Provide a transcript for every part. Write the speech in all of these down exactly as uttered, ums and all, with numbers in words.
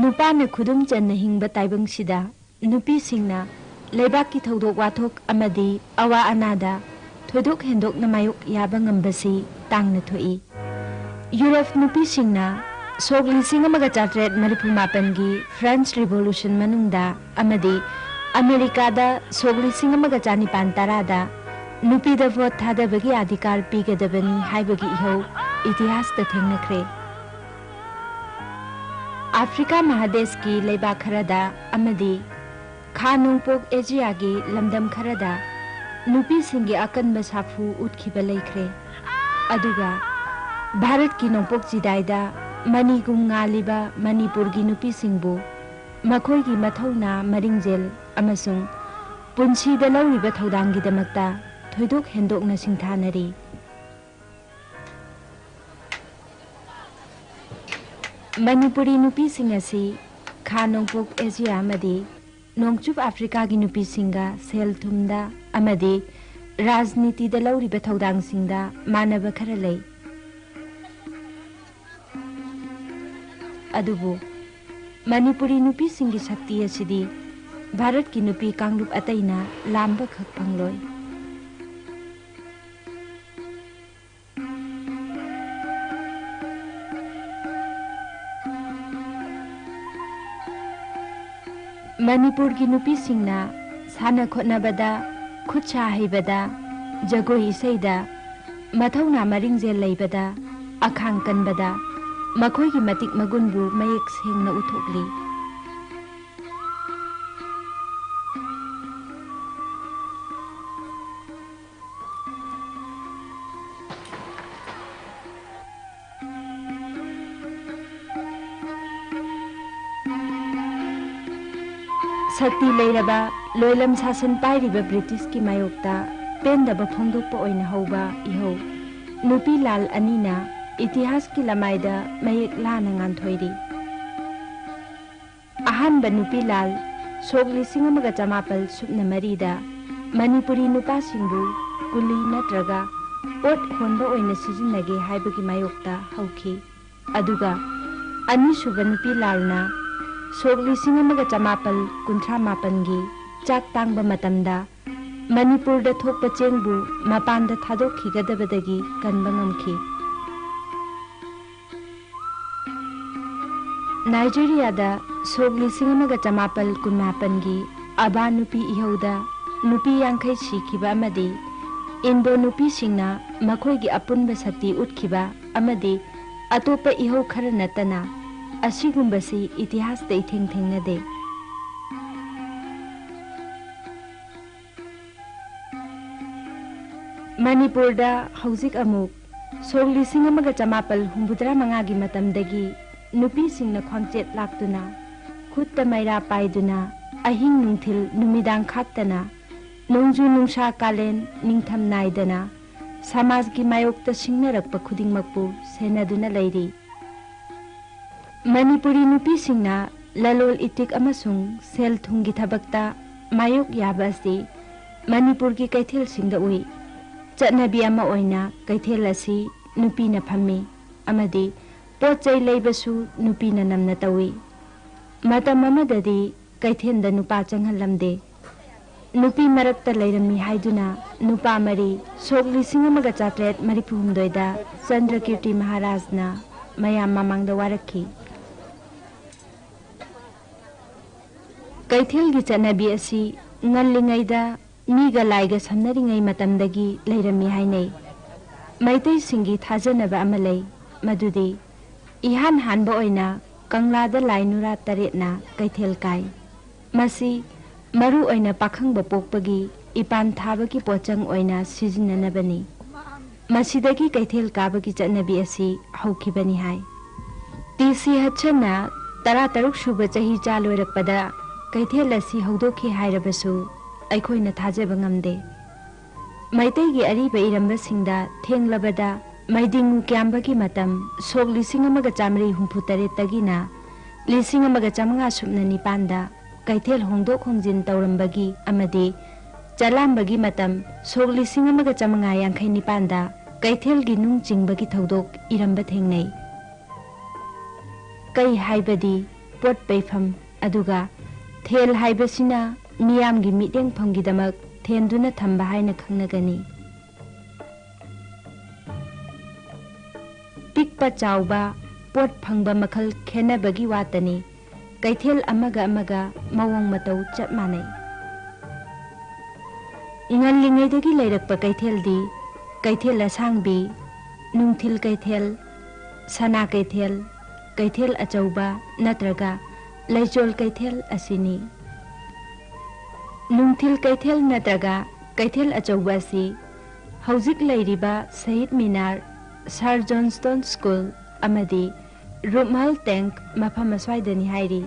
ꯅꯨꯄꯥꯅ ꯈꯨꯗꯨꯝ ꯆꯟꯅ ꯍꯤꯡꯕ ꯇꯥꯏꯕꯪꯁꯤꯗ ꯅꯨꯄꯤꯁꯤꯡꯅ ꯂꯩꯕꯥꯛꯀꯤ ꯊꯧꯗꯣꯛ ꯋꯥꯊꯣꯛ ꯑꯃꯗꯤ ꯑꯋꯥ ꯑꯅꯥꯗ ꯊꯣꯏꯗꯣꯛ ꯍꯦꯟꯗꯣꯛꯅ ꯃꯥꯌꯣꯛ ꯌꯥꯕ ꯉꯝꯕꯁꯤ ꯇꯥꯡꯅ ꯊꯣꯛꯏ꯫ ꯌꯨꯔꯣꯞ ꯅꯨꯄꯤꯁꯤꯡꯅ ꯁꯣꯛ ꯂꯤꯁꯤꯡ ꯑꯃꯒ ꯆꯥꯇ꯭ꯔꯦꯠ ꯃꯔꯤꯐꯨ ꯃꯥꯄꯟꯒꯤ ꯐ꯭ꯔꯦꯟꯁ ꯔꯤꯚꯣꯂꯨꯁꯟ ꯃꯅꯨꯡꯗ ꯑꯃꯗꯤ ꯑꯃꯦꯔꯤꯀꯥꯗ ꯁꯣꯛ ꯂꯤꯁꯤꯡ ꯑꯃꯒ ꯆꯥꯅꯤꯄꯥꯟ ꯇꯔꯥꯗ ꯅꯨꯄꯤꯗ ꯚꯣꯠ ꯊꯥꯗꯕꯒꯤ ꯑꯙꯤꯀꯥꯔ ꯄꯤꯒꯗꯕꯅꯤ ꯍꯥꯏꯕꯒꯤ ꯏꯍꯧ ꯏꯇꯤꯍꯥꯁꯇ ꯊꯦꯡꯅꯈ꯭ꯔꯦ꯫ ꯑꯥꯐ꯭ꯔꯤꯀꯥ ꯃꯍꯥꯗꯦꯁꯀꯤ ꯂꯩꯕꯥꯛ ꯈꯔꯗ ꯑꯃꯗꯤ ꯈꯥ ꯅꯣꯡꯄꯣꯛ ꯑꯦꯖꯤꯌꯥꯒꯤ ꯂꯝꯗꯝ ꯈꯔꯗ ꯅꯨꯄꯤꯁꯤꯡꯒꯤ ꯑꯀꯟꯕ ꯁꯥꯐꯨ ꯎꯠꯈꯤꯕ ꯂꯩꯈ꯭ꯔꯦ꯫ ꯑꯗꯨꯒ ꯚꯥꯔꯠꯀꯤ ꯅꯣꯡꯄꯣꯛ ꯆꯤꯗꯥꯏꯗ ꯃꯅꯤꯒꯨꯝ ꯉꯥꯜꯂꯤꯕ ꯃꯅꯤꯄꯨꯔꯒꯤ ꯅꯨꯄꯤꯁꯤꯡꯕꯨ ꯃꯈꯣꯏꯒꯤ ꯃꯊꯧꯅꯥ, ꯃꯔꯤꯡꯖꯦꯜ ꯑꯃꯁꯨꯡ ꯄꯨꯟꯁꯤꯗ ꯂꯧꯔꯤꯕ ꯊꯧꯗꯥꯡꯒꯤꯗꯃꯛꯇ ꯊꯣꯏꯗꯣꯛ ꯍꯦꯟꯗꯣꯛꯅ ꯁꯤꯡꯊꯥꯅꯔꯤ꯫ ꯃꯅꯤꯄꯨꯔꯤ ꯅꯨꯄꯤꯁꯤꯡ ꯑꯁꯤ ꯈꯥ ꯅꯣꯡꯄꯣꯛ ꯑꯦꯖꯤꯌꯥ ꯑꯃꯗꯤ ꯅꯣꯡꯆꯨꯞ ꯑꯥꯐ꯭ꯔꯤꯀꯥꯒꯤ ꯅꯨꯄꯤꯁꯤꯡꯒ ꯁꯦꯜ ꯊꯨꯝꯗ ꯑꯃꯗꯤ ꯔꯥꯖꯅꯤꯇꯤꯗ ꯂꯧꯔꯤꯕ ꯊꯧꯗꯥꯡꯁꯤꯡꯗ ꯃꯥꯟꯅꯕ ꯈꯔ ꯂꯩ꯫ ꯑꯗꯨꯕꯨ ꯃꯅꯤꯄꯨꯔꯤ ꯅꯨꯄꯤꯁꯤꯡꯒꯤ ꯁꯛꯇꯤ ꯑꯁꯤꯗꯤ ꯚꯥꯔꯠꯀꯤ ꯅꯨꯄꯤ ꯀꯥꯡꯂꯨꯞ ꯑꯇꯩꯅ ꯂꯥꯝꯕꯈꯛ ꯐꯪꯂꯣꯏ꯫ ꯃꯅꯤꯄꯨꯔꯒꯤ ꯅꯨꯄꯤꯁꯤꯡꯅ ꯁꯥꯟꯅ ꯈꯣꯠꯅꯕꯗ, ꯈꯨꯠ ꯁꯥ ꯍꯩꯕꯗ, ꯖꯒꯣꯏ ꯏꯁꯩꯗ, ꯃꯊꯧꯅꯥ ꯃꯔꯤꯡꯖꯦꯜ ꯂꯩꯕꯗ, ꯑꯈꯥꯡ ꯀꯟꯕꯗ ꯃꯈꯣꯏꯒꯤ ꯃꯇꯤꯛ ꯃꯒꯨꯟꯕꯨ ꯃꯌꯦꯛ ꯁꯦꯡꯅ ꯎꯠꯊꯣꯛꯂꯤ꯫ ꯁꯛꯇꯤ ꯂꯩꯔꯕ ꯂꯣꯏꯂꯝ ꯁꯥꯁꯟ ꯄꯥꯏꯔꯤꯕ ꯕ꯭ꯔꯤꯇꯤꯁꯀꯤ ꯃꯥꯌꯣꯛꯇ ꯄꯦꯟꯗꯕ ꯐꯣꯡꯗꯣꯛꯄ ꯑꯣꯏꯅ ꯍꯧꯕ ꯏꯍꯧ ꯅꯨꯄꯤ ꯂꯥꯜ ꯑꯅꯤꯅ ꯏꯇꯤꯍꯥꯁꯀꯤ ꯂꯃꯥꯏꯗ ꯃꯌꯦꯛ ꯂꯥꯅ ꯉꯥꯟꯊꯣꯏꯔꯤ꯫ ꯑꯍꯥꯟꯕ ꯅꯨꯄꯤ ꯂꯥꯜ ꯁꯣꯛ ꯂꯤꯁꯤꯡ ꯑꯃꯒ ꯆꯃꯥꯄꯜ ꯁꯨꯞꯅ ꯃꯔꯤꯗ ꯃꯅꯤꯄꯨꯔꯤ ꯅꯨꯄꯥꯁꯤꯡꯕꯨ ꯀꯨꯂꯤ ꯅꯠꯇ꯭ꯔꯒ ꯄꯣꯠ ꯍꯣꯟꯕ ꯑꯣꯏꯅ ꯁꯤꯖꯤꯟꯅꯒꯦ ꯍꯥꯏꯕꯒꯤ ꯃꯥꯌꯣꯛꯇ ꯍꯧꯈꯤ꯫ ꯑꯗꯨꯒ ꯑꯅꯤꯁꯨꯕ ꯅꯨꯄꯤ ꯂꯥꯜꯅ ꯁꯣꯛ ꯂꯤꯁꯤꯡ ꯑꯃꯒ ꯆꯃꯥꯄꯜ ꯀꯨꯟꯊ꯭ꯔꯥ ꯃꯥꯄꯟꯒꯤ ꯆꯥꯛ ꯇꯥꯡꯕ ꯃꯇꯝꯗ ꯃꯅꯤꯄꯨꯔꯗ ꯊꯣꯛꯄ ꯆꯦꯡꯕꯨ ꯃꯄꯥꯟꯗ ꯊꯥꯗꯣꯛꯈꯤꯒꯗꯕꯗꯒꯤ ꯀꯟꯕ ꯉꯝꯈꯤ꯫ ꯅꯥꯏꯖꯦꯔꯤꯌꯥꯗ ꯁꯣꯛ ꯂꯤꯁꯤꯡ ꯑꯃꯒ ꯆꯃꯥꯄꯜ ꯀꯨꯟꯃꯥꯄꯟꯒꯤ ꯑꯕꯥ ꯅꯨꯄꯤ ꯏꯍꯧꯗ ꯅꯨꯄꯤ ꯌꯥꯡꯈꯩ ꯁꯤꯈꯤꯕ ꯑꯃꯗꯤ ꯏꯟꯗꯣ ꯅꯨꯄꯤꯁꯤꯡꯅ ꯃꯈꯣꯏꯒꯤ ꯑꯄꯨꯟꯕ ꯁꯛꯇꯤ ꯎꯠꯈꯤꯕ ꯑꯃꯗꯤ ꯑꯇꯣꯞꯄ ꯏꯍꯧ ꯈꯔ ꯅꯠꯇꯅ ꯑꯁꯤꯒꯨꯝꯕꯁꯤ ꯏꯇꯤꯍꯥꯁꯇ ꯏꯊꯦꯡ ꯊꯦꯡꯅꯗꯦ꯫ ꯃꯅꯤꯄꯨꯔꯗ ꯍꯧꯖꯤꯛ ꯑꯃꯨꯛ ꯁꯣꯛ ꯂꯤꯁꯤꯡ ꯑꯃꯒ ꯆꯃꯥꯄꯜ ꯍꯨꯝꯐꯨꯇꯔꯥ ꯃꯉꯥꯒꯤ ꯃꯇꯝꯗꯒꯤ ꯅꯨꯄꯤꯁꯤꯡꯅ ꯈ꯭ꯋꯥꯡꯆꯦꯠ ꯂꯥꯛꯇꯨꯅ, ꯈꯨꯠꯇ ꯃꯩꯔꯥ ꯄꯥꯏꯗꯨꯅ, ꯑꯍꯤꯡ ꯅꯨꯡꯊꯤꯜ ꯅꯨꯃꯤꯗꯥꯡ ꯈꯥꯛꯇꯅ, ꯅꯣꯡꯖꯨ ꯅꯨꯡꯁꯥ ꯀꯥꯂꯦꯟ ꯅꯤꯡꯊꯝ ꯅꯥꯏꯗꯅ ꯁꯃꯥꯖꯒꯤ ꯃꯥꯌꯣꯛꯇ ꯁꯤꯡꯅꯔꯛꯄ ꯈꯨꯗꯤꯡꯃꯛꯄꯨ ꯁꯦꯟꯅꯗꯨꯅ ꯂꯩꯔꯤ꯫ ꯃꯅꯤꯄꯨꯔꯤ ꯅꯨꯄꯤꯁꯤꯡꯅ ꯂꯂꯣꯜ ꯏꯇꯤꯛ ꯑꯃꯁꯨꯡ ꯁꯦꯜ ꯊꯨꯝꯒꯤ ꯊꯕꯛꯇ ꯃꯥꯌꯣꯛ ꯌꯥꯕ ꯑꯁꯤ ꯃꯅꯤꯄꯨꯔꯒꯤ ꯀꯩꯊꯦꯜꯁꯤꯡꯗ ꯎꯏ꯫ ꯆꯠꯅꯕꯤ ꯑꯃ ꯑꯣꯏꯅ ꯀꯩꯊꯦꯜ ꯑꯁꯤ ꯅꯨꯄꯤꯅ ꯐꯝꯃꯤ ꯑꯃꯗꯤ ꯄꯣꯠ ꯆꯩ ꯂꯩꯕꯁꯨ ꯅꯨꯄꯤꯅ ꯅꯝꯅ ꯇꯧꯏ꯫ ꯃꯇꯝ ꯑꯃꯗꯗꯤ ꯀꯩꯊꯦꯜꯗ ꯅꯨꯄꯥ ꯆꯪꯍꯜꯂꯝꯗꯦ꯫ ꯅꯨꯄꯤ ꯃꯔꯛꯇ ꯂꯩꯔꯝꯃꯤ ꯍꯥꯏꯗꯨꯅ ꯅꯨꯄꯥ ꯃꯔꯤ ꯁꯣꯛ ꯂꯤꯁꯤꯡ ꯑꯃꯒ ꯆꯥꯇ꯭ꯔꯦꯠ ꯃꯔꯤꯐꯨ ꯍꯨꯝꯗꯣꯏꯗ ꯆꯟꯗ꯭ꯔꯀꯤꯔꯇꯤ ꯃꯍꯥꯔꯥꯖꯅ ꯃꯌꯥꯝ ꯃꯃꯥꯡꯗ ꯋꯥꯔꯛꯈꯤ꯫ ꯀꯩꯊꯦꯜꯒꯤ ꯆꯠꯅꯕꯤ ꯑꯁꯤ ꯉꯜꯂꯤꯉꯩꯗ ꯃꯤꯒ ꯂꯥꯏꯒ ꯁꯝꯅꯔꯤꯉꯩ ꯃꯇꯝꯗꯒꯤ ꯂꯩꯔꯝꯃꯤ ꯍꯥꯏꯅꯩ꯫ ꯃꯩꯇꯩꯁꯤꯡꯒꯤ ꯊꯥꯖꯅꯕ ꯑꯃ ꯂꯩ, ꯃꯗꯨꯗꯤ ꯏꯍꯥꯟ ꯍꯥꯟꯕ ꯑꯣꯏꯅ ꯀꯪꯂꯥꯗ ꯂꯥꯏ ꯅꯨꯔꯥ ꯇꯔꯦꯠꯅ ꯀꯩꯊꯦꯜ ꯀꯥꯏ꯫ ꯃꯁꯤ ꯃꯔꯨ ꯑꯣꯏꯅ ꯄꯥꯈꯪꯕ ꯄꯣꯛꯄꯒꯤ ꯏꯄꯥꯟ ꯊꯥꯕꯒꯤ ꯄꯣꯠꯆꯪ ꯑꯣꯏꯅ ꯁꯤꯖꯤꯟꯅꯅꯕꯅꯤ꯫ ꯃꯁꯤꯗꯒꯤ ꯀꯩꯊꯦꯜ ꯀꯥꯕꯒꯤ ꯆꯠꯅꯕꯤ ꯑꯁꯤ ꯍꯧꯈꯤꯕꯅꯤ ꯍꯥꯏ꯫ ꯇꯤ ꯁꯤ ꯍꯠꯁꯟꯅ ꯇꯔꯥꯇꯔꯨꯛ ꯁꯨꯕ ꯆꯍꯤꯆꯥ ꯂꯣꯏꯔꯛꯄꯗ ꯀꯩꯊꯦꯜ ꯑꯁꯤ ꯍꯧꯗꯣꯛꯈꯤ ꯍꯥꯏꯔꯕꯁꯨ ꯑꯩꯈꯣꯏꯅ ꯊꯥꯖꯕ ꯉꯝꯗꯦ꯫ ꯃꯩꯇꯩꯒꯤ ꯑꯔꯤꯕ ꯏꯔꯝꯕꯁꯤꯡꯗ ꯊꯦꯡꯂꯕꯗ ꯃꯩꯗꯤꯡꯉꯨ ꯀ꯭ꯌꯥꯝꯕꯒꯤ ꯃꯇꯝ ꯁꯣꯛ ꯂꯤꯁꯤꯡ ꯑꯃꯒ ꯆꯥꯃꯔꯤ ꯍꯨꯝꯐꯨ ꯇꯔꯦꯠꯇꯒꯤꯅ ꯂꯤꯁꯤꯡ ꯑꯃꯒ ꯆꯥꯃꯉꯥ ꯁꯨꯞꯅ ꯅꯤꯄꯥꯟꯗ ꯀꯩꯊꯦꯜ ꯍꯣꯡꯗꯣꯛ ꯍꯣꯡꯖꯤꯟ ꯇꯧꯔꯝꯕꯒꯤ ꯑꯃꯗꯤ ꯆꯂꯥꯝꯕꯒꯤ ꯃꯇꯝ ꯁꯣꯛ ꯂꯤꯁꯤꯡ ꯑꯃꯒ ꯆꯥꯃꯉꯥ ꯌꯥꯡꯈꯩ ꯅꯤꯄꯥꯟꯗ ꯀꯩꯊꯦꯜꯒꯤ ꯅꯨꯡ ꯆꯤꯡꯕꯒꯤ ꯊꯧꯗꯣꯛ ꯏꯔꯝꯕ ꯊꯦꯡꯅꯩ꯫ ꯀꯩ ꯍꯥꯏꯕꯗꯤ ꯄꯣꯠ ꯄꯩꯐꯝ, ꯑꯗꯨꯒ ꯊꯦꯜ ꯍꯥꯏꯕꯁꯤꯅ ꯃꯤꯌꯥꯝꯒꯤ ꯃꯤꯠꯌꯦꯡꯐꯝꯒꯤꯗꯃꯛ ꯊꯦꯟꯗꯨꯅ ꯊꯝꯕ ꯍꯥꯏꯅ ꯈꯪꯅꯒꯅꯤ꯫ ꯄꯤꯛꯄ ꯆꯥꯎꯕ, ꯄꯣꯠ ꯐꯪꯕ ꯃꯈꯜ ꯈꯦꯠꯅꯕꯒꯤ ꯋꯥꯇꯅꯤ꯫ ꯀꯩꯊꯦꯜ ꯑꯃꯒ ꯑꯃꯒ ꯃꯑꯣꯡ ꯃꯇꯧ ꯆꯞ ꯃꯥꯟꯅꯩ꯫ ꯉꯜꯂꯤꯉꯩꯗꯒꯤ ꯂꯩꯔꯛꯄ ꯀꯩꯊꯦꯜꯗꯤ ꯀꯩꯊꯦꯜ ꯑꯁꯥꯡꯕꯤ, ꯅꯨꯡꯊꯤꯜ ꯀꯩꯊꯦꯜ, ꯁꯅꯥ ꯀꯩꯊꯦꯜ, ꯀꯩꯊꯦꯜ ꯑꯆꯧꯕ ꯅꯠꯇ꯭ꯔꯒ ꯂꯩꯆꯣꯜ ꯀꯩꯊꯦꯜ ꯑꯁꯤꯅꯤ꯫ ꯅꯨꯡꯊꯤꯜ ꯀꯩꯊꯦꯜ ꯅꯠꯇ꯭ꯔꯒ ꯀꯩꯊꯦꯜ ꯑꯆꯧꯕ ꯑꯁꯤ ꯍꯧꯖꯤꯛ ꯂꯩꯔꯤꯕ ꯁꯍꯤꯗ ꯃꯤꯅꯥꯔ, ꯁꯥꯔ ꯖꯣꯟꯁꯇꯣꯟ ꯁ꯭ꯀꯨꯜ ꯑꯃꯗꯤ ꯔꯨꯞꯃꯍꯜ ꯇꯦꯡꯛ ꯃꯐꯝ ꯑꯁ꯭ꯋꯥꯏꯗꯅꯤ ꯍꯥꯏꯔꯤ꯫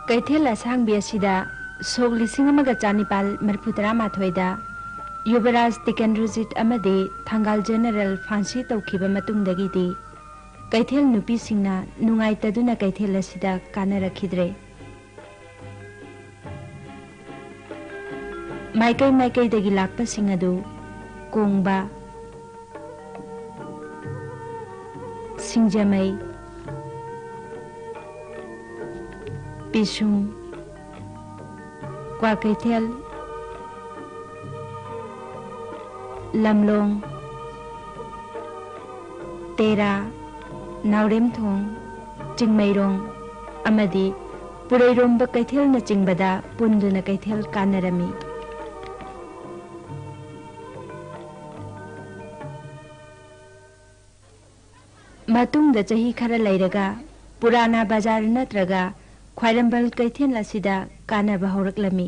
ꯀꯩꯊꯦꯜ ꯑꯁꯥꯡꯕꯤ ꯑꯁꯤꯗ ꯁꯣꯛ ꯂꯤꯁꯤꯡ ꯑꯃꯒ ꯆꯅꯤꯄꯥꯜ ꯃꯔꯤꯐꯨ ꯇꯔꯥꯃꯥꯊꯣꯏꯗ ꯌꯨꯕꯔꯥꯖ ꯇꯤꯀꯦꯟꯗ꯭ꯔꯖꯤꯠ ꯑꯃꯗꯤ ꯊꯪꯒꯥꯜ ꯖꯦꯅꯔꯦꯜ ꯐꯥꯟꯁꯤ ꯇꯧꯈꯤꯕ ꯃꯇꯨꯡꯗꯒꯤꯗꯤ ꯀꯩꯊꯦꯜ ꯅꯨꯄꯤꯁꯤꯡꯅ ꯅꯨꯡꯉꯥꯏꯇꯗꯨꯅ ꯀꯩꯊꯦꯜ ꯑꯁꯤꯗ ꯀꯥꯅꯔꯛꯈꯤꯗ꯭ꯔꯦ꯫ ꯃꯥꯏꯀꯩ ꯃꯥꯏꯀꯩꯗꯒꯤ ꯂꯥꯛꯄꯁꯤꯡ ꯑꯗꯨ ꯀꯣꯡꯕ, ꯁꯤꯡꯖꯃꯩ, ꯄꯤꯁꯨꯝ, ꯀ꯭ꯋꯥꯀꯩꯊꯦꯜ, ꯂꯝꯂꯣꯡ, ꯇꯦꯔꯥ, ꯅꯥꯎꯔꯦꯝꯊꯣꯡ, ꯆꯤꯡꯃꯩꯔꯣꯡ ꯑꯃꯗꯤ ꯄꯨꯔꯩꯔꯣꯝꯕ ꯀꯩꯊꯦꯜꯅꯆꯤꯡꯕꯗ ꯄꯨꯟꯗꯨꯅ ꯀꯩꯊꯦꯜ ꯀꯥꯟꯅꯔꯝꯃꯤ꯫ ꯃꯇꯨꯡꯗ ꯆꯍꯤ ꯈꯔ ꯂꯩꯔꯒ ꯄꯨꯔꯥꯅꯥ ꯕꯖꯥꯔ ꯅꯠꯇ꯭ꯔꯒ ꯈ꯭ꯋꯥꯏꯔꯝꯕꯟ ꯀꯩꯊꯦꯜ ꯑꯁꯤꯗ ꯀꯥꯟꯅꯕ ꯍꯧꯔꯛꯂꯝꯃꯤ꯫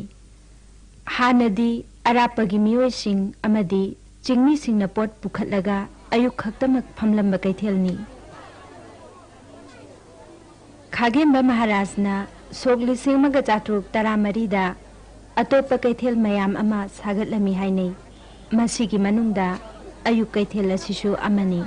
ꯍꯥꯟꯅꯗꯤ ꯑꯔꯥꯞꯄꯒꯤ ꯃꯤꯑꯣꯏꯁꯤꯡ ꯑꯃꯗꯤ ꯆꯤꯡꯃꯤꯁꯤꯡꯅ ꯄꯣꯠ ꯄꯨꯈꯠꯂꯒ ꯑꯌꯨꯛ ꯈꯛꯇꯃꯛ ꯐꯝꯂꯝꯕ ꯀꯩꯊꯦꯜꯅꯤ꯫ ꯈꯥꯒꯦꯝꯕ ꯃꯍꯥꯔꯥꯖꯅ ꯁꯣꯛ ꯂꯤꯁꯤꯡ ꯑꯃꯒ ꯆꯥꯇ꯭ꯔꯨꯛ ꯇꯔꯥꯃꯔꯤꯗ ꯑꯇꯣꯞꯄ ꯀꯩꯊꯦꯜ ꯃꯌꯥꯝ ꯑꯃ ꯁꯥꯒꯠꯂꯝꯃꯤ ꯍꯥꯏꯅꯩ꯫ ꯃꯁꯤꯒꯤ ꯃꯅꯨꯡꯗ ꯑꯌꯨꯛ ꯀꯩꯊꯦꯜ ꯑꯁꯤꯁꯨ ꯑꯃꯅꯤ꯫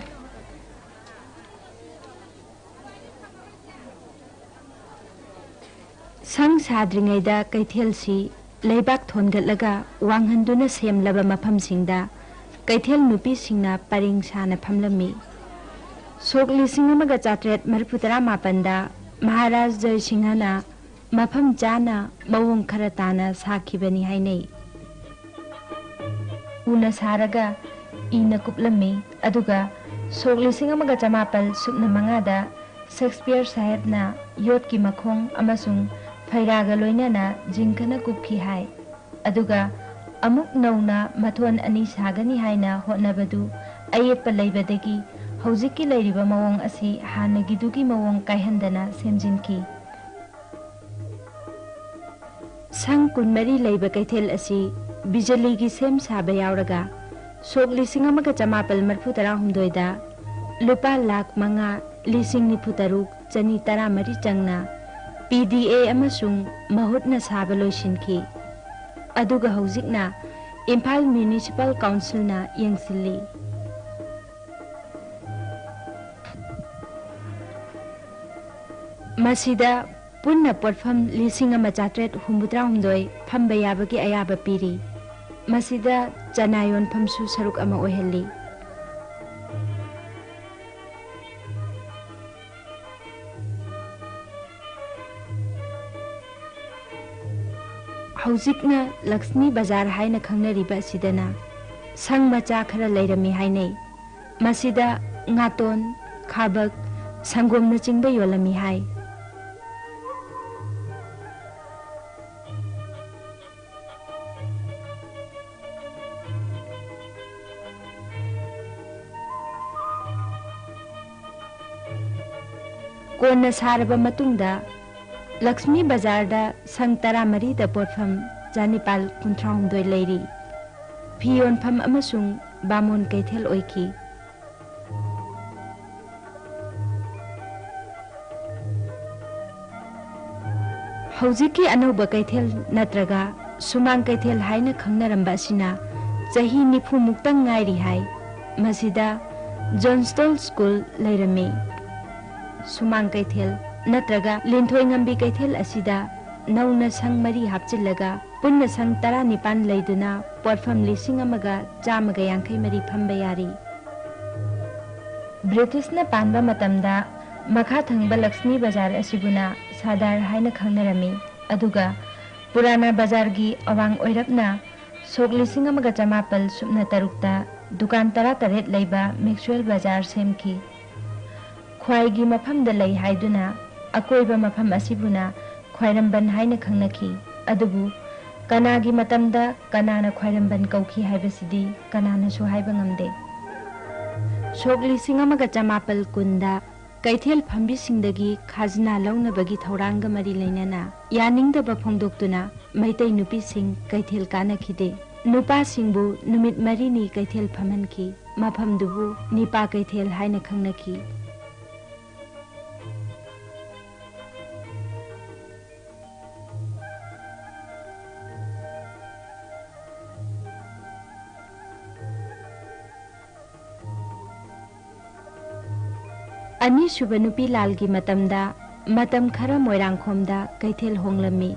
ꯁꯪ ꯁꯥꯗ꯭ꯔꯤꯉꯩꯗ ꯀꯩꯊꯦꯜꯁꯤ ꯂꯩꯕꯥꯛ ꯊꯣꯟꯒꯠꯂꯒ ꯋꯥꯡꯍꯟꯗꯨꯅ ꯁꯦꯝꯂꯕ ꯃꯐꯝꯁꯤꯡꯗ ꯀꯩꯊꯦꯜ ꯅꯨꯄꯤꯁꯤꯡꯅ ꯄꯔꯦꯡ ꯁꯥꯅ ꯐꯝꯂꯝꯃꯤ꯫ ꯁꯣꯛ ꯂꯤꯁꯤꯡ ꯑꯃꯒ ꯆꯥꯇ꯭ꯔꯦꯠ ꯃꯔꯤꯐꯨ ꯇꯔꯥ ꯃꯥꯄꯟꯗ ꯃꯍꯥꯔꯥꯖ ꯖꯌꯁꯤꯡꯍꯅ ꯃꯐꯝ ꯆꯥꯅ ꯃꯑꯣꯡ ꯈꯔ ꯇꯥꯅ ꯁꯥꯈꯤꯕꯅꯤ ꯍꯥꯏꯅꯩ꯫ ꯎꯅ ꯁꯥꯔꯒ ꯏꯅ ꯀꯨꯞꯂꯝꯃꯤ, ꯑꯗꯨꯒ ꯁꯣꯛ ꯂꯤꯁꯤꯡ ꯑꯃꯒ ꯆꯃꯥꯄꯜ ꯁꯨꯞꯅ ꯃꯉꯥꯗ ꯁꯦꯛꯁꯄꯤꯌꯔ ꯁꯥꯍꯦꯕꯅ ꯌꯣꯠꯀꯤ ꯃꯈꯣꯡ ꯑꯃꯁꯨꯡ ꯐꯩꯔꯥꯒ ꯂꯣꯏꯅꯅ ꯖꯤꯡꯒꯅ ꯀꯨꯞꯈꯤ ꯍꯥꯏ꯫ ꯑꯗꯨꯒ ꯑꯃꯨꯛ ꯅꯧꯅ ꯃꯊꯣꯟ ꯑꯅꯤ ꯁꯥꯒꯅꯤ ꯍꯥꯏꯅ ꯍꯣꯠꯅꯕꯗꯨ ꯑꯌꯦꯠꯄ ꯂꯩꯕꯗꯒꯤ ꯍꯧꯖꯤꯛꯀꯤ ꯂꯩꯔꯤꯕ ꯃꯑꯣꯡ ꯑꯁꯤ ꯍꯥꯟꯅꯒꯤꯗꯨꯒꯤ ꯃꯑꯣꯡ ꯀꯥꯏꯍꯟꯗꯅ ꯁꯦꯝꯖꯤꯟꯈꯤ꯫ ꯁꯪ ꯀꯨꯟꯃꯔꯤ ꯂꯩꯕ ꯀꯩꯊꯦꯜ ꯑꯁꯤ ꯕꯤꯖꯂꯤꯒꯤ ꯁꯦꯝ ꯁꯥꯕ ꯌꯥꯎꯔꯒ ꯁꯣꯛ ꯂꯤꯁꯤꯡ ꯑꯃꯒ ꯆꯃꯥꯄꯜ ꯃꯔꯤꯐꯨ ꯇꯔꯥꯍꯨꯝꯗꯣꯏꯗ ꯂꯨꯄꯥ ꯂꯥꯈ ꯃꯉꯥ ꯂꯤꯁꯤꯡ ꯅꯤꯐꯨ ꯇꯔꯨꯛ ꯆꯅꯤ ꯇꯔꯥꯃꯔꯤ ꯆꯪꯅ ꯄꯤ ꯗꯤ ꯑꯦ ꯑꯃꯁꯨꯡ ꯃꯍꯨꯠꯅ ꯁꯥꯕ ꯂꯣꯏꯁꯤꯟꯈꯤ꯫ ꯑꯗꯨꯒ ꯍꯧꯖꯤꯛꯅ ꯏꯝꯐꯥꯜ ꯃ꯭ꯌꯨꯅꯤꯁꯤꯄꯥꯜ ꯀꯥꯎꯟꯁꯤꯜꯅ ꯌꯦꯡꯁꯤꯜꯂꯤ꯫ ꯃꯁꯤꯗ ꯄꯨꯟꯅ ꯄꯣꯠꯐꯝ ꯂꯤꯁꯤꯡ ꯑꯃ ꯆꯥꯇ꯭ꯔꯦꯠ ꯍꯨꯝꯐꯨꯇꯔꯥꯍꯨꯝꯗꯣꯏ ꯐꯝꯕ ꯌꯥꯕꯒꯤ ꯑꯌꯥꯕ ꯄꯤꯔꯤ꯫ ꯃꯁꯤꯗ ꯆꯅꯥ ꯌꯣꯟꯐꯝꯁꯨ ꯁꯔꯨꯛ ꯑꯃ ꯑꯣꯏꯍꯜꯂꯤ꯫ ꯍꯧꯖꯤꯛꯅ ꯂꯛꯁꯃꯤ ꯕꯖꯥꯔ ꯍꯥꯏꯅ ꯈꯪꯅꯔꯤꯕ ꯑꯁꯤꯗꯅ ꯁꯪ ꯃꯆꯥ ꯈꯔ ꯂꯩꯔꯝꯃꯤ ꯍꯥꯏꯅꯩ꯫ ꯃꯁꯤꯗ ꯉꯥꯇꯣꯟ, ꯈꯥꯕꯛ, ꯁꯪꯒꯣꯝꯅꯆꯤꯡꯕ ꯌꯣꯜꯂꯝꯃꯤ ꯍꯥꯏ꯫ ꯀꯣꯟꯅ ꯁꯥꯔꯕ ꯃꯇꯨꯡꯗ ꯂꯛꯁꯃꯤ ꯕꯖꯥꯔꯗ ꯁꯪ ꯇꯔꯥꯃꯔꯤꯗ ꯄꯣꯠꯐꯝ ꯆꯅꯤꯄꯥꯜ ꯀꯨꯟꯊ꯭ꯔꯥꯍꯨꯝꯗꯣꯏ ꯂꯩꯔꯤ꯫ ꯐꯤ ꯌꯣꯟꯐꯝ ꯑꯃꯁꯨꯡ ꯕꯥꯃꯣꯟ ꯀꯩꯊꯦꯜ ꯑꯣꯏꯈꯤ꯫ ꯍꯧꯖꯤꯛꯀꯤ ꯑꯅꯧꯕ ꯀꯩꯊꯦꯜ ꯅꯠꯇ꯭ꯔꯒ ꯁꯨꯃꯥꯡ ꯀꯩꯊꯦꯜ ꯍꯥꯏꯅ ꯈꯪꯅꯔꯝꯕ ꯑꯁꯤꯅ ꯆꯍꯤ ꯅꯤꯐꯨ ꯃꯨꯛꯇꯪ ꯉꯥꯏꯔꯤ ꯍꯥꯏ꯫ ꯃꯁꯤꯗ ꯖꯣꯟꯁꯇꯣꯟ ꯁ꯭ꯀꯨꯜ ꯂꯩꯔꯝꯃꯤ꯫ ꯁꯨꯃꯥꯡ ꯀꯩꯊꯦꯜ ꯅꯠꯇ꯭ꯔꯒ ꯂꯤꯟꯊꯣꯏꯉꯝꯕꯤ ꯀꯩꯊꯦꯜ ꯑꯁꯤꯗ ꯅꯧꯅ ꯁꯪ ꯃꯔꯤ ꯍꯥꯞꯆꯤꯜꯂꯒ ꯄꯨꯟꯅ ꯁꯪ ꯇꯔꯥꯅꯤꯄꯥꯟ ꯂꯩꯗꯨꯅ ꯄꯣꯠꯐꯝ ꯂꯤꯁꯤꯡ ꯑꯃꯒ ꯆꯥꯝꯃꯒ ꯌꯥꯡꯈꯩ ꯃꯔꯤ ꯐꯝꯕ ꯌꯥꯔꯤ꯫ ꯕ꯭ꯔꯤꯇꯤꯁꯅ ꯄꯥꯟꯕ ꯃꯇꯝꯗ ꯃꯈꯥ ꯊꯪꯕ ꯂꯛꯁꯃꯤ ꯕꯖꯥꯔ ꯑꯁꯤꯕꯨꯅ ꯁꯥꯗꯥꯔ ꯍꯥꯏꯅ ꯈꯪꯅꯔꯝꯃꯤ, ꯑꯗꯨꯒ ꯄꯨꯔꯥꯅꯥ ꯕꯖꯥꯔꯒꯤ ꯑꯋꯥꯡ ꯑꯣꯏꯔꯞꯅ ꯁꯣꯛ ꯂꯤꯁꯤꯡ ꯑꯃꯒ ꯆꯃꯥꯄꯜ ꯁꯨꯞꯅ ꯇꯔꯨꯛꯇ ꯗꯨꯀꯥꯟ ꯇꯔꯥꯇꯔꯦꯠ ꯂꯩꯕ ꯃꯦꯛꯁꯋꯦꯜ ꯕꯖꯥꯔ ꯁꯦꯝꯈꯤ꯫ ꯈ꯭ꯋꯥꯏꯒꯤ ꯃꯐꯝꯗ ꯂꯩ ꯍꯥꯏꯗꯨꯅ ꯑꯀꯣꯏꯕ ꯃꯐꯝ ꯑꯁꯤꯕꯨꯅ ꯈ꯭ꯋꯥꯏꯔꯝꯕꯟ ꯍꯥꯏꯅ ꯈꯪꯅꯈꯤ꯫ ꯑꯗꯨꯕꯨ ꯀꯅꯥꯒꯤ ꯃꯇꯝꯗ ꯀꯅꯥꯅ ꯈ꯭ꯋꯥꯏꯔꯝꯕꯟ ꯀꯧꯈꯤ ꯍꯥꯏꯕꯁꯤꯗꯤ ꯀꯅꯥꯅꯁꯨ ꯍꯥꯏꯕ ꯉꯝꯗꯦ꯫ ꯁꯣꯛ ꯂꯤꯁꯤꯡ ꯑꯃꯒ ꯆꯃꯥꯄꯜ ꯀꯨꯟꯗ ꯀꯩꯊꯦꯜ ꯐꯝꯕꯤꯁꯤꯡꯗꯒꯤ ꯈꯥꯖꯅꯥ ꯂꯧꯅꯕꯒꯤ ꯊꯧꯔꯥꯡꯒ ꯃꯔꯤ ꯂꯩꯅꯅ ꯌꯥꯅꯤꯡꯗꯕ ꯐꯣꯡꯗꯣꯛꯇꯨꯅ ꯃꯩꯇꯩ ꯅꯨꯄꯤꯁꯤꯡ ꯀꯩꯊꯦꯜ ꯀꯥꯅꯈꯤꯗꯦ꯫ ꯅꯨꯄꯥꯁꯤꯡꯕꯨ ꯅꯨꯃꯤꯠ ꯃꯔꯤꯅꯤ ꯀꯩꯊꯦꯜ ꯐꯝꯍꯟꯈꯤ꯫ ꯃꯐꯝꯗꯨꯕꯨ ꯅꯤꯄꯥ ꯀꯩꯊꯦꯜ ꯍꯥꯏꯅ ꯈꯪꯅꯈꯤ꯫ ꯑꯅꯤꯁꯨꯕ ꯅꯨꯄꯤ ꯂꯥꯜꯒꯤ ꯃꯇꯝꯗ ꯃꯇꯝ ꯈꯔ ꯃꯣꯏꯔꯥꯡꯈꯣꯝꯗ ꯀꯩꯊꯦꯜ ꯍꯣꯡꯂꯝꯃꯤ꯫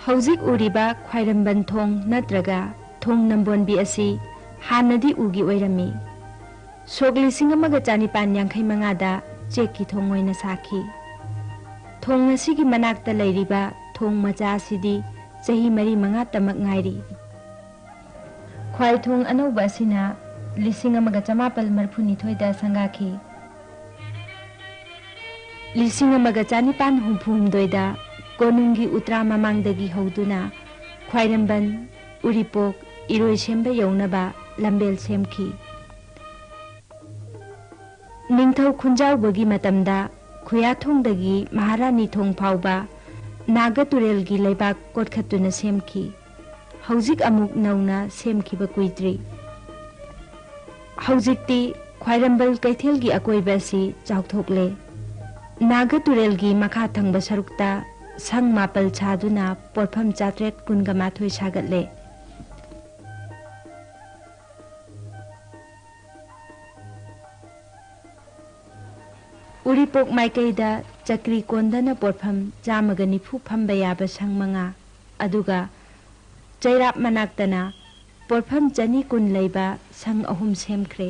ꯍꯧꯖꯤꯛ ꯎꯔꯤꯕ ꯈ꯭ꯋꯥꯏꯔꯝꯕꯟ ꯊꯣꯡ ꯅꯠꯇ꯭ꯔꯒ ꯊꯣꯡ ꯅꯝꯕꯣꯟꯕꯤ ꯑꯁꯤ ꯍꯥꯟꯅꯗꯤ ꯎꯒꯤ ꯑꯣꯏꯔꯝꯃꯤ꯫ ꯁꯣꯛ ꯂꯤꯁꯤꯡ ꯑꯃꯒ ꯆꯅꯤꯄꯥꯟ ꯌꯥꯡꯈꯩ ꯃꯉꯥꯗ ꯆꯦꯛꯀꯤ ꯊꯣꯡ ꯑꯣꯏꯅ ꯁꯥꯈꯤ꯫ ꯊꯣꯡ ꯑꯁꯤꯒꯤ ꯃꯅꯥꯛꯇ ꯂꯩꯔꯤꯕ ꯊꯣꯡ ꯃꯆꯥ ꯑꯁꯤꯗꯤ ꯆꯍꯤ ꯃꯔꯤ ꯃꯉꯥꯇꯃꯛ ꯉꯥꯏꯔꯤ꯫ ꯈ꯭ꯋꯥꯏꯊꯣꯡ ꯑꯅꯧꯕ ꯑꯁꯤꯅ ꯂꯤꯁꯤꯡ ꯑꯃꯒ ꯆꯃꯥꯄꯜ ꯃꯔꯤꯐꯨꯅꯤꯊꯣꯏꯗ ꯁꯪꯒꯥꯈꯤ꯫ ꯂꯤꯁꯤꯡ ꯑꯃꯒ ꯆꯅꯤꯄꯥꯟ ꯍꯨꯝꯐꯨꯍꯨꯝꯗꯣꯏꯗ ꯀꯣꯅꯨꯡꯒꯤ ꯎꯇ꯭ꯔꯥ ꯃꯃꯥꯡꯗꯒꯤ ꯍꯧꯗꯨꯅ ꯈ꯭ꯋꯥꯏꯔꯝꯕꯟ, ꯎꯔꯤꯄꯣꯛ, ꯏꯔꯣꯏꯁꯦꯝꯕ ꯌꯧꯅꯕ ꯂꯝꯕꯦꯜ ꯁꯦꯝꯈꯤ꯫ ꯅꯤꯡꯊꯧ ꯈꯨꯟꯖꯥꯎꯕꯒꯤ ꯃꯇꯝꯗ ꯈꯨꯌꯥꯊꯣꯡꯗꯒꯤ ꯃꯍꯥꯔꯥꯅꯤ ꯊꯣꯡ ꯐꯥꯎꯕ ꯅꯥꯒ ꯇꯨꯔꯦꯜꯒꯤ ꯂꯩꯕꯥꯛ ꯀꯣꯠꯈꯠꯇꯨꯅ ꯁꯦꯝꯈꯤ꯫ ꯍꯧꯖꯤꯛ ꯑꯃꯨꯛ ꯅꯧꯅ ꯁꯦꯝꯈꯤꯕ ꯀꯨꯏꯗ꯭ꯔꯤ꯫ ꯍꯧꯖꯤꯛꯇꯤ ꯈ꯭ꯋꯥꯏꯔꯝꯕꯟ ꯀꯩꯊꯦꯜꯒꯤ ꯑꯀꯣꯏꯕ ꯑꯁꯤ ꯆꯥꯎꯊꯣꯛꯂꯦ꯫ ꯅꯥꯒ ꯇꯨꯔꯦꯜꯒꯤ ꯃꯈꯥ ꯊꯪꯕ ꯁꯔꯨꯛꯇ ꯁꯪ ꯃꯥꯄꯜ ꯁꯥꯗꯨꯅ ꯄꯣꯠꯐꯝ ꯆꯥꯇ꯭ꯔꯦꯠ ꯀꯨꯟꯒ ꯃꯥꯊꯣꯏ ꯁꯥꯒꯠꯂꯦ꯫ ꯎꯔꯤꯄꯣꯛ ꯃꯥꯏꯀꯩꯗ ꯆꯀ꯭ꯔꯤ ꯀꯣꯟꯗꯅ ꯄꯣꯠꯐꯝ ꯆꯥꯝꯃꯒ ꯅꯤꯐꯨ ꯐꯝꯕ ꯌꯥꯕ ꯁꯪ ꯃꯉꯥ, ꯑꯗꯨꯒ ꯆꯩꯔꯥꯞ ꯃꯅꯥꯛꯇꯅ ꯄꯣꯠꯐꯝ ꯆꯅꯤ ꯀꯨꯟ ꯂꯩꯕ ꯁꯪ ꯑꯍꯨꯝ ꯁꯦꯝꯈ꯭ꯔꯦ꯫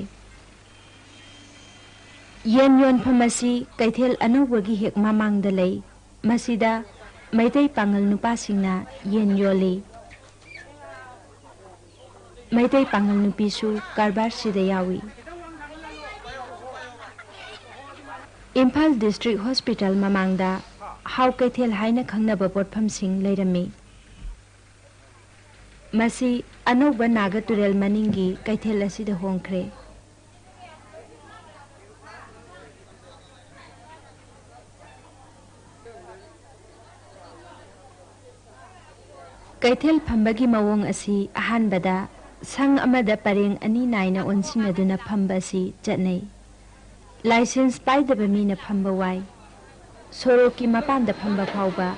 ꯌꯦꯟ ꯌꯣꯟꯐꯝ ꯑꯁꯤ ꯀꯩꯊꯦꯜ ꯑꯅꯧꯕꯒꯤ ꯍꯦꯛ ꯃꯃꯥꯡꯗ ꯂꯩ꯫ ꯃꯁꯤꯗ ꯃꯩꯇꯩ ꯄꯥꯉꯜ ꯅꯨꯄꯥꯁꯤꯡꯅ ꯌꯦꯟ ꯌꯣꯜꯂꯤ꯫ ꯃꯩꯇꯩ ꯄꯥꯉꯜ ꯅꯨꯄꯤꯁꯨ ꯀꯔꯕꯥꯔꯁꯤꯗ ꯌꯥꯎꯏ꯫ ꯏꯝꯐꯥꯜ ꯗꯤꯁꯇ꯭ꯔꯤꯛ ꯍꯣꯁꯄꯤꯇꯥꯜ ꯃꯃꯥꯡꯗ ꯍꯥꯎ ꯀꯩꯊꯦꯜ ꯍꯥꯏꯅ ꯈꯪꯅꯕ ꯄꯣꯠꯐꯝꯁꯤꯡ ꯂꯩꯔꯝꯃꯤ꯫ ꯃꯁꯤ ꯑꯅꯧꯕ ꯅꯥꯒ ꯇꯨꯔꯦꯜ ꯃꯅꯤꯡꯒꯤ ꯀꯩꯊꯦꯜ ꯑꯁꯤꯗ ꯍꯣꯡꯈ꯭ꯔꯦ꯫ ꯀꯩꯊꯦꯜ ꯐꯝꯕꯒꯤ ꯃꯑꯣꯡ ꯑꯁꯤ ꯑꯍꯥꯟꯕꯗ ꯁꯪ ꯑꯃꯗ ꯄꯔꯦꯡ ꯑꯅꯤ ꯅꯥꯏꯅ ꯑꯣꯟꯁꯤꯟꯅꯗꯨꯅ ꯐꯝꯕ ꯑꯁꯤ ꯆꯠꯅꯩ꯫ ꯂꯥꯏꯁꯦꯟꯁ ꯄꯥꯏꯗꯕ ꯃꯤꯅ ꯐꯝꯕ ꯋꯥꯏ꯫ ꯁꯣꯔꯣꯛꯀꯤ ꯃꯄꯥꯟꯗ ꯐꯝꯕ ꯐꯥꯎꯕ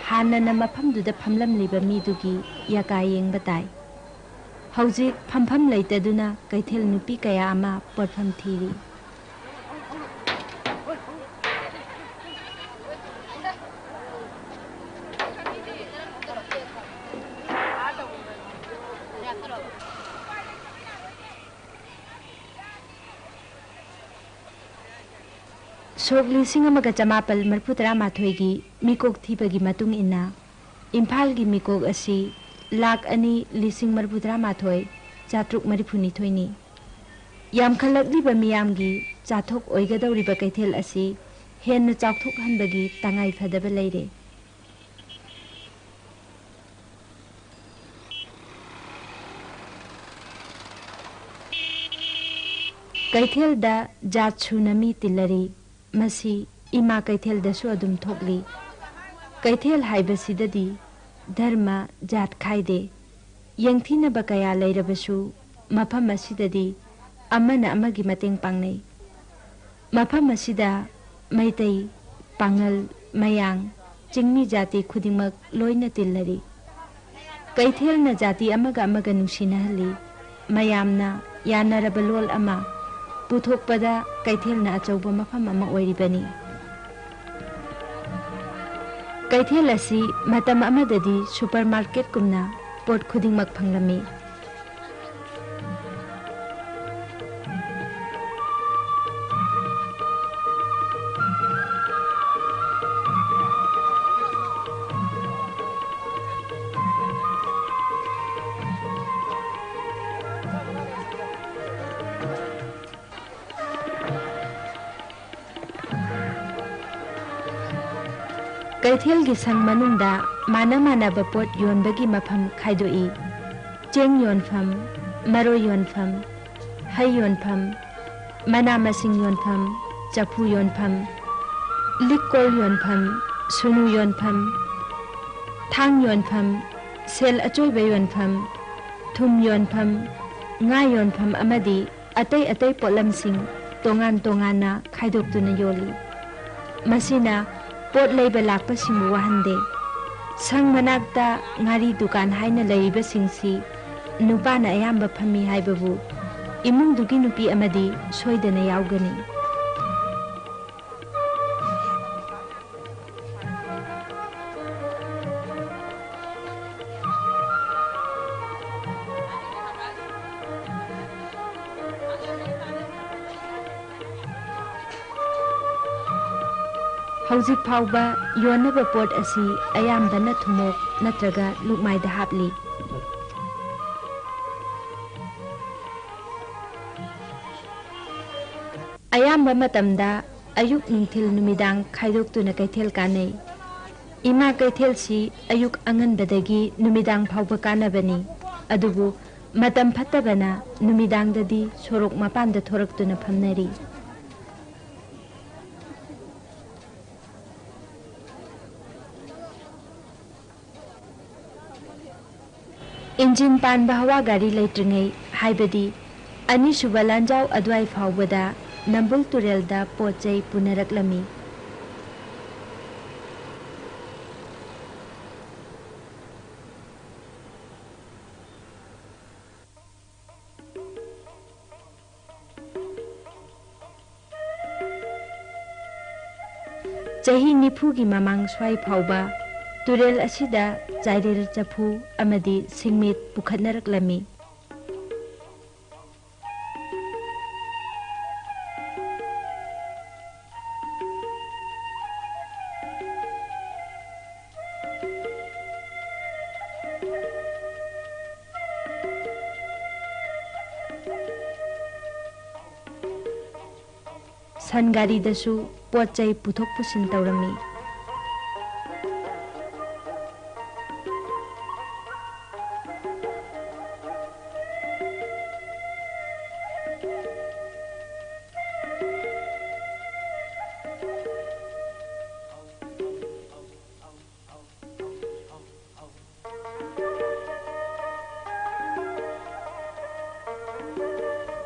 ꯍꯥꯟꯅꯅ ꯃꯐꯝꯗꯨꯗ ꯐꯝꯂꯝꯂꯤꯕ ꯃꯤꯗꯨꯒꯤ ꯌꯥꯀꯥ ꯌꯦꯡꯕ ꯇꯥꯏ꯫ ꯍꯧꯖꯤꯛ ꯐꯝꯐꯝ ꯂꯩꯇꯗꯨꯅ ꯀꯩꯊꯦꯜ ꯅꯨꯄꯤ ꯀꯌꯥ ꯑꯃ ꯄꯣꯠꯐꯝ ꯊꯤꯔꯤ꯫ ꯁꯣꯛ ꯂꯤꯁꯤꯡ ꯑꯃꯒ ꯆꯃꯥꯄꯜ ꯃꯔꯤꯐꯨ ꯇꯔꯥꯃꯥꯊꯣꯏꯒꯤ ꯃꯤꯀꯣꯛ ꯊꯤꯕꯒꯤ ꯃꯇꯨꯡ ꯏꯟꯅ, ꯏꯝꯐꯥꯜꯒꯤ ꯃꯤꯀꯣꯛ ꯑꯁꯤ ꯂꯥꯈ ꯑꯅꯤ ꯂꯤꯁꯤꯡ ꯃꯔꯤꯐꯨ ꯇꯔꯥꯃꯥꯊꯣꯏ ꯆꯥꯇ꯭ꯔꯨꯛ ꯃꯔꯤꯐꯨꯅꯤꯊꯣꯏꯅꯤ꯫ ꯌꯥꯝꯈꯠꯂꯛꯂꯤꯕ ꯃꯤꯌꯥꯝꯒꯤ ꯆꯥꯊꯣꯛ ꯑꯣꯏꯒꯗꯧꯔꯤꯕ ꯀꯩꯊꯦꯜ ꯑꯁꯤ ꯍꯦꯟꯅ ꯆꯥꯎꯊꯣꯛꯍꯟꯕꯒꯤ ꯇꯉꯥꯏ ꯐꯗꯕ ꯂꯩꯔꯦ꯫ ꯀꯩꯊꯦꯜꯗ ꯖꯥꯠ ꯁꯨꯅ ꯃꯤ ꯇꯤꯜꯂꯔꯤ꯫ ꯃꯁꯤ ꯏꯃꯥ ꯀꯩꯊꯦꯜꯗꯁꯨ ꯑꯗꯨꯝ ꯊꯣꯛꯂꯤ꯫ ꯀꯩꯊꯦꯜ ꯍꯥꯏꯕꯁꯤꯗꯗꯤ ꯙꯔꯃ, ꯖꯥꯠ ꯈꯥꯏꯗꯦ꯫ ꯌꯦꯡꯊꯤꯅꯕ ꯀꯌꯥ ꯂꯩꯔꯕꯁꯨ, ꯃꯐꯝ ꯑꯁꯤꯗꯗꯤ ꯑꯃꯅ ꯑꯃꯒꯤ ꯃꯇꯦꯡ ꯄꯥꯡꯅꯩ꯫ ꯃꯐꯝ ꯑꯁꯤꯗ ꯃꯩꯇꯩ, ꯄꯥꯉꯜ, ꯃꯌꯥꯡ, ꯆꯤꯡꯃꯤ ꯖꯥꯇꯤ ꯈꯨꯗꯤꯡꯃꯛ ꯂꯣꯏꯅ ꯇꯤꯜꯂꯔꯤ꯫ ꯀꯩꯊꯦꯜꯅ ꯖꯥꯇꯤ ꯑꯃꯒ ꯑꯃꯒ ꯅꯨꯡꯁꯤꯅꯍꯜꯂꯤ꯫ ꯃꯌꯥꯝꯅ ꯌꯥꯅꯔꯕ ꯂꯣꯜ ꯑꯃ ꯄꯨꯊꯣꯛꯄꯗ ꯀꯩꯊꯦꯜꯅ ꯑꯆꯧꯕ ꯃꯐꯝ ꯑꯃ ꯑꯣꯏꯔꯤꯕꯅꯤ꯫ ꯀꯩꯊꯦꯜ ꯑꯁꯤ ꯃꯇꯝ ꯑꯃꯗꯗꯤ ꯁꯨꯄꯔꯃꯥꯔꯀꯦꯠꯀꯨꯝꯅ ꯄꯣꯠ ꯈꯨꯗꯤꯡꯃꯛ ꯐꯪꯂꯝꯃꯤ꯫ ꯀꯩꯊꯦꯜꯒꯤ ꯁꯪ ꯃꯅꯨꯡꯗ ꯃꯥꯟꯅ ꯃꯥꯟꯅꯕ ꯄꯣꯠ ꯌꯣꯟꯕꯒꯤ ꯃꯐꯝ ꯈꯥꯏꯗꯣꯛꯏ꯫ ꯆꯦꯡ ꯌꯣꯟꯐꯝ, ꯃꯔꯣꯏ ꯌꯣꯟꯐꯝ, ꯍꯩ ꯌꯣꯟꯐꯝ, ꯃꯅꯥ ꯃꯁꯤꯡ ꯌꯣꯟꯐꯝ, ꯆꯐꯨ ꯌꯣꯟꯐꯝ, ꯂꯤꯛ ꯀꯣꯜ ꯌꯣꯟꯐꯝ, ꯁꯨꯅꯨ ꯌꯣꯟꯐꯝ, ꯊꯥꯡ ꯌꯣꯟꯐꯝ, ꯁꯦꯜ ꯑꯆꯣꯏꯕ ꯌꯣꯟꯐꯝ, ꯊꯨꯝ ꯌꯣꯟꯐꯝ, ꯉꯥ ꯌꯣꯟꯐꯝ ꯑꯃꯗꯤ ꯑꯇꯩ ꯑꯇꯩ ꯄꯣꯠꯂꯝꯁꯤꯡ ꯇꯣꯉꯥꯟ ꯇꯣꯉꯥꯟꯅ ꯈꯥꯏꯗꯣꯛꯇꯨꯅ ꯌꯣꯜꯂꯤ꯫ ꯃꯁꯤꯅ ꯄꯣꯠ ꯂꯩꯕ ꯂꯥꯛꯄꯁꯤꯡꯕꯨ ꯋꯥꯍꯟꯗꯦ꯫ ꯁꯪ ꯃꯅꯥꯛꯇ ꯉꯥꯔꯤ ꯗꯨꯀꯥꯟ ꯍꯥꯏꯅ ꯂꯩꯔꯤꯕꯁꯤꯡꯁꯤ ꯅꯨꯄꯥꯅ ꯑꯌꯥꯝꯕ ꯐꯝꯃꯤ ꯍꯥꯏꯕꯕꯨ ꯏꯃꯨꯡꯗꯨꯒꯤ ꯅꯨꯄꯤ ꯑꯃꯗꯤ ꯁꯣꯏꯗꯅ ꯌꯥꯎꯒꯅꯤ꯫ ꯍꯧꯖꯤꯛ ꯐꯥꯎꯕ ꯌꯣꯟꯅꯕ ꯄꯣꯠ ꯑꯁꯤ ꯑꯌꯥꯝꯕꯅ ꯊꯨꯝꯃꯣꯛ ꯅꯠꯇ꯭ꯔꯒ ꯂꯨꯛꯃꯥꯏꯗ ꯍꯥꯞꯂꯤ꯫ ꯑꯌꯥꯝꯕ ꯃꯇꯝꯗ ꯑꯌꯨꯛ, ꯅꯨꯡꯊꯤꯜ, ꯅꯨꯃꯤꯗꯥꯡ ꯈꯥꯏꯗꯣꯛꯇꯨꯅ ꯀꯩꯊꯦꯜ ꯀꯥꯟꯅꯩ꯫ ꯏꯃꯥ ꯀꯩꯊꯦꯜꯁꯤ ꯑꯌꯨꯛ ꯑꯉꯟꯕꯗꯒꯤ ꯅꯨꯃꯤꯗꯥꯡ ꯐꯥꯎꯕ ꯀꯥꯟꯅꯕꯅꯤ, ꯑꯗꯨꯕꯨ ꯃꯇꯝ ꯐꯠꯇꯕꯅ ꯅꯨꯃꯤꯗꯥꯡꯗꯗꯤ ꯁꯣꯔꯣꯛ ꯃꯄꯥꯟꯗ ꯊꯣꯔꯛꯇꯨꯅ ꯐꯝꯅꯔꯤ꯫ ꯏꯟꯖꯤꯟ ꯄꯥꯟꯕ ꯍꯋꯥ ꯒꯥꯔꯤ ꯂꯩꯇ꯭ꯔꯤꯉꯩ, ꯍꯥꯏꯕꯗꯤ ꯑꯅꯤꯁꯨꯕ ꯂꯥꯟꯖꯥꯎ ꯑꯗꯨꯋꯥꯏ ꯐꯥꯎꯕꯗ ꯅꯝꯕꯨꯜ ꯇꯨꯔꯦꯜꯗ ꯄꯣꯠ ꯆꯩ ꯄꯨꯅꯔꯛꯂꯝꯃꯤ꯫ ꯆꯍꯤ ꯅꯤꯐꯨꯒꯤ ꯃꯃꯥꯡ ꯁ꯭ꯋꯥꯏ ꯐꯥꯎꯕ ꯇꯨꯔꯦꯜ ꯑꯁꯤꯗ ꯆꯥꯏꯔꯦꯜ ꯆꯐꯨ ꯑꯃꯗꯤ ꯁꯤꯡꯃꯤꯠ ꯄꯨꯈꯠꯅꯔꯛꯂꯝꯃꯤ꯫ ꯁꯟ ꯒꯥꯔꯤꯗꯁꯨ ꯄꯣꯠ ꯆꯩ ꯄꯨꯊꯣꯛ ꯄꯨꯁꯤꯟ ꯇꯧꯔꯝꯃꯤ꯫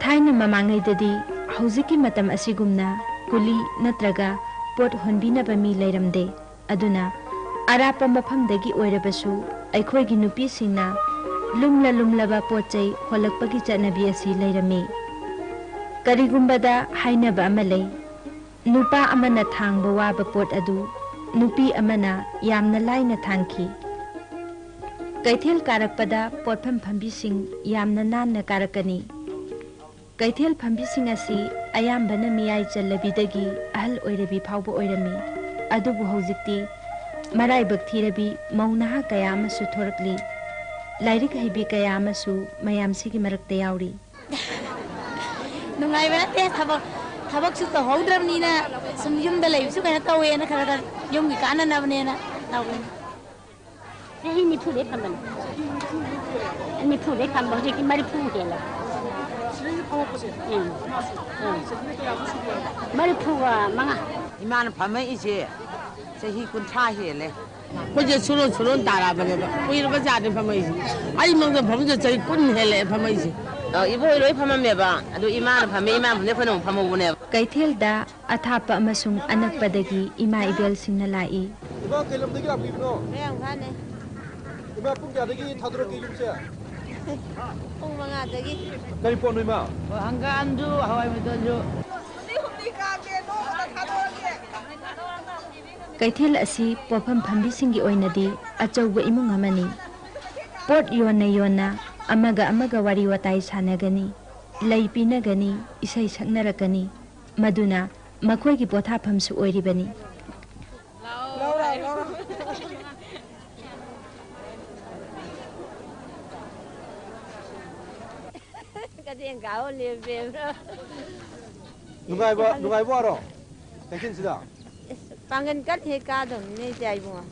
ꯊꯥꯏꯅ ꯃꯃꯥꯡꯉꯩꯗꯗꯤ ꯍꯧꯖꯤꯛꯀꯤ ꯃꯇꯝ ꯑꯁꯤꯒꯨꯝꯅ ꯀꯨꯂꯤ ꯅꯠꯇ꯭ꯔꯒ ꯄꯣꯠ ꯍꯣꯟꯕꯤꯅꯕ ꯃꯤ ꯂꯩꯔꯝꯗꯦ꯫ ꯑꯗꯨꯅ ꯑꯔꯥꯞꯄ ꯃꯐꯝꯗꯒꯤ ꯑꯣꯏꯔꯕꯁꯨ ꯑꯩꯈꯣꯏꯒꯤ ꯅꯨꯄꯤꯁꯤꯡꯅ ꯂꯨꯝꯂ ꯂꯨꯝꯂꯕ ꯄꯣꯠ ꯆꯩ ꯍꯣꯜꯂꯛꯄꯒꯤ ꯆꯠꯅꯕꯤ ꯑꯁꯤ ꯂꯩꯔꯝꯃꯤ꯫ ꯀꯔꯤꯒꯨꯝꯕꯗ ꯍꯥꯏꯅꯕ ꯑꯃ ꯂꯩ, ꯅꯨꯄꯥ ꯑꯃꯅ ꯊꯥꯡꯕ ꯋꯥꯕ ꯄꯣꯠ ꯑꯗꯨ ꯅꯨꯄꯤ ꯑꯃꯅ ꯌꯥꯝꯅ ꯂꯥꯏꯅ ꯊꯥꯡꯈꯤ꯫ ꯀꯩꯊꯦꯜ ꯀꯥꯔꯛꯄꯗ ꯄꯣꯠꯐꯝ ꯐꯝꯕꯤꯁꯤꯡ ꯌꯥꯝꯅ ꯅꯥꯟꯅ ꯀꯥꯔꯛꯀꯅꯤ꯫ ꯀꯩꯊꯦꯜ ꯐꯝꯕꯤꯁꯤꯡ ꯑꯁꯤ ꯑꯌꯥꯝꯕꯅ ꯃꯤꯌꯥꯏ ꯆꯜꯂꯕꯤꯗꯒꯤ ꯑꯍꯜ ꯑꯣꯏꯔꯕꯤ ꯐꯥꯎꯕ ꯑꯣꯏꯔꯝꯃꯤ꯫ ꯑꯗꯨꯕꯨ ꯍꯧꯖꯤꯛꯇꯤ ꯃꯔꯥꯏꯕꯛ ꯊꯤꯔꯕꯤ ꯃꯧ ꯅꯍꯥ ꯀꯌꯥ ꯑꯃꯁꯨ ꯊꯣꯔꯛꯂꯤ꯫ ꯂꯥꯏꯔꯤꯛ ꯍꯩꯕꯤ ꯀꯌꯥ ꯑꯃꯁꯨ ꯃꯌꯥꯝꯁꯤꯒꯤ ꯃꯔꯛꯇ ꯌꯥꯎꯔꯤ꯫ ꯅꯨꯡꯉꯥꯏꯕ ꯅꯠꯇꯦ꯫ ꯊꯕꯛ, ꯊꯕꯛꯁꯨ ꯇꯧꯍꯧꯗ꯭ꯔꯕꯅꯤꯅ ꯁꯨꯝ ꯌꯨꯝꯗ ꯂꯩꯕꯁꯨ ꯀꯩꯅꯣ ꯇꯧꯋꯦꯅ ꯈꯔ ꯈꯔ ꯌꯨꯝꯒꯤ ꯀꯥꯟꯅꯅꯕꯅꯦꯅ ꯇꯧꯕꯅꯤ꯫ ꯆꯍꯤ ꯅꯤꯐꯨꯗꯩ ꯐꯝꯕꯅꯤ꯫ ꯅꯤꯐꯨꯗꯩ ꯐꯝꯕ ꯍꯧꯖꯤꯛꯇꯤ ꯃꯔꯤꯐꯨ ꯍꯦꯜꯂꯦ꯫ ꯎꯝ, ꯎꯝ꯫ ꯃꯔꯤꯐꯨꯒ ꯃꯉꯥ꯫ ꯏꯃꯥꯅ ꯐꯝꯃꯛꯏꯁꯦ ꯆꯍꯤ ꯀꯨꯟꯊ꯭ꯔꯥ ꯍꯦꯜꯂꯦ꯫ ꯑꯩꯈꯣꯏꯁꯦ ꯁꯨꯔꯣꯟ ꯁꯨꯔꯣꯟ ꯇꯥꯔꯛꯑꯕꯅꯦꯕ, ꯀꯨꯏꯔꯕ ꯖꯥꯠꯅꯤ ꯐꯝꯃꯛꯏꯁꯦ꯫ ꯑꯩꯃꯛꯇ ꯐꯝꯃꯤꯁꯦ ꯆꯍꯤ ꯀꯨꯟ ꯍꯦꯜꯂꯛꯑꯦ ꯐꯝꯃꯛꯏꯁꯦ꯫ ꯑ, ꯏꯕꯣꯏ ꯂꯣꯏ ꯐꯝꯃꯝꯃꯦꯕ, ꯑꯗꯨ ꯏꯃꯥꯅ ꯐꯝꯃꯦ, ꯏꯃꯥꯅ ꯐꯝꯃꯦ, ꯑꯩꯈꯣꯏꯅ ꯑꯃꯨꯛ ꯐꯝꯍꯧꯕꯅꯦꯕ꯫ ꯀꯩꯊꯦꯜꯗ ꯑꯊꯥꯞꯄ ꯑꯃꯁꯨꯡ ꯑꯅꯛꯄꯗꯒꯤ ꯏꯃꯥ ꯏꯕꯦꯜꯁꯤꯡꯅ ꯂꯥꯛꯏ꯫ ꯏꯃꯥ, ꯀꯩ ꯂꯝꯗꯒꯤ ꯂꯥꯛꯄꯤꯕꯅꯣ? ꯃꯌꯥꯡ ꯏꯝꯐꯥꯜꯅꯦ꯫ ꯏꯃꯥ, ꯄꯨꯡ ꯀꯌꯥꯗꯒꯤ ꯊꯥꯗꯣꯔꯛꯀꯦ ꯌꯨꯝꯁꯦ? ꯄꯨꯡ ꯃꯉꯥꯗꯒꯤ꯫ ꯀꯔꯤ ꯄꯣꯠꯅꯣ, ꯏꯃꯥ? ꯍꯣꯏ, ꯍꯪꯒꯥꯝꯁꯨ, ꯍꯋꯥꯏ ꯃꯇꯜꯁꯨ꯫ ꯅꯨꯃꯤꯠ ꯍꯨꯝꯅꯤ ꯀꯥꯡꯒꯦ, ꯅꯣꯡꯃꯗ ꯊꯥꯗꯣꯛꯑꯒꯦ꯫ ꯀꯩꯊꯦꯜ ꯑꯁꯤ ꯄꯣꯠꯐꯝ ꯐꯝꯕꯤꯁꯤꯡꯒꯤ ꯑꯣꯏꯅꯗꯤ ꯑꯆꯧꯕ ꯏꯃꯨꯡ ꯑꯃꯅꯤ꯫ ꯄꯣꯠ ꯌꯣꯟꯅ ꯌꯣꯟꯅ ꯑꯃꯒ ꯑꯃꯒ ꯋꯥꯔꯤ ꯋꯥꯇꯥꯏ ꯁꯥꯟꯅꯒꯅꯤ, ꯂꯩ ꯄꯤꯅꯒꯅꯤ, ꯏꯁꯩ ꯁꯛꯅꯔꯛꯀꯅꯤ꯫ ꯃꯗꯨꯅ ꯃꯈꯣꯏꯒꯤ ꯄꯣꯊꯥꯐꯝꯁꯨ ꯑꯣꯏꯔꯤꯕꯅꯤ꯫ ꯀꯩꯊꯦꯜ ꯀꯥꯕ ꯂꯦꯞꯄꯦꯕ꯭ꯔꯣ? ꯅꯨꯡꯉꯥꯏꯕ, ꯅꯨꯡꯉꯥꯏꯕ ꯋꯥꯔꯣ ꯀꯩꯊꯦꯜꯁꯤꯗ? ꯑꯁ, ꯄꯥꯡꯒꯟ ꯀꯟ ꯍꯦꯛ ꯀꯥꯗꯧꯅꯤꯅꯦ ꯏꯆꯥ ꯏꯕꯨꯡꯉꯣ꯫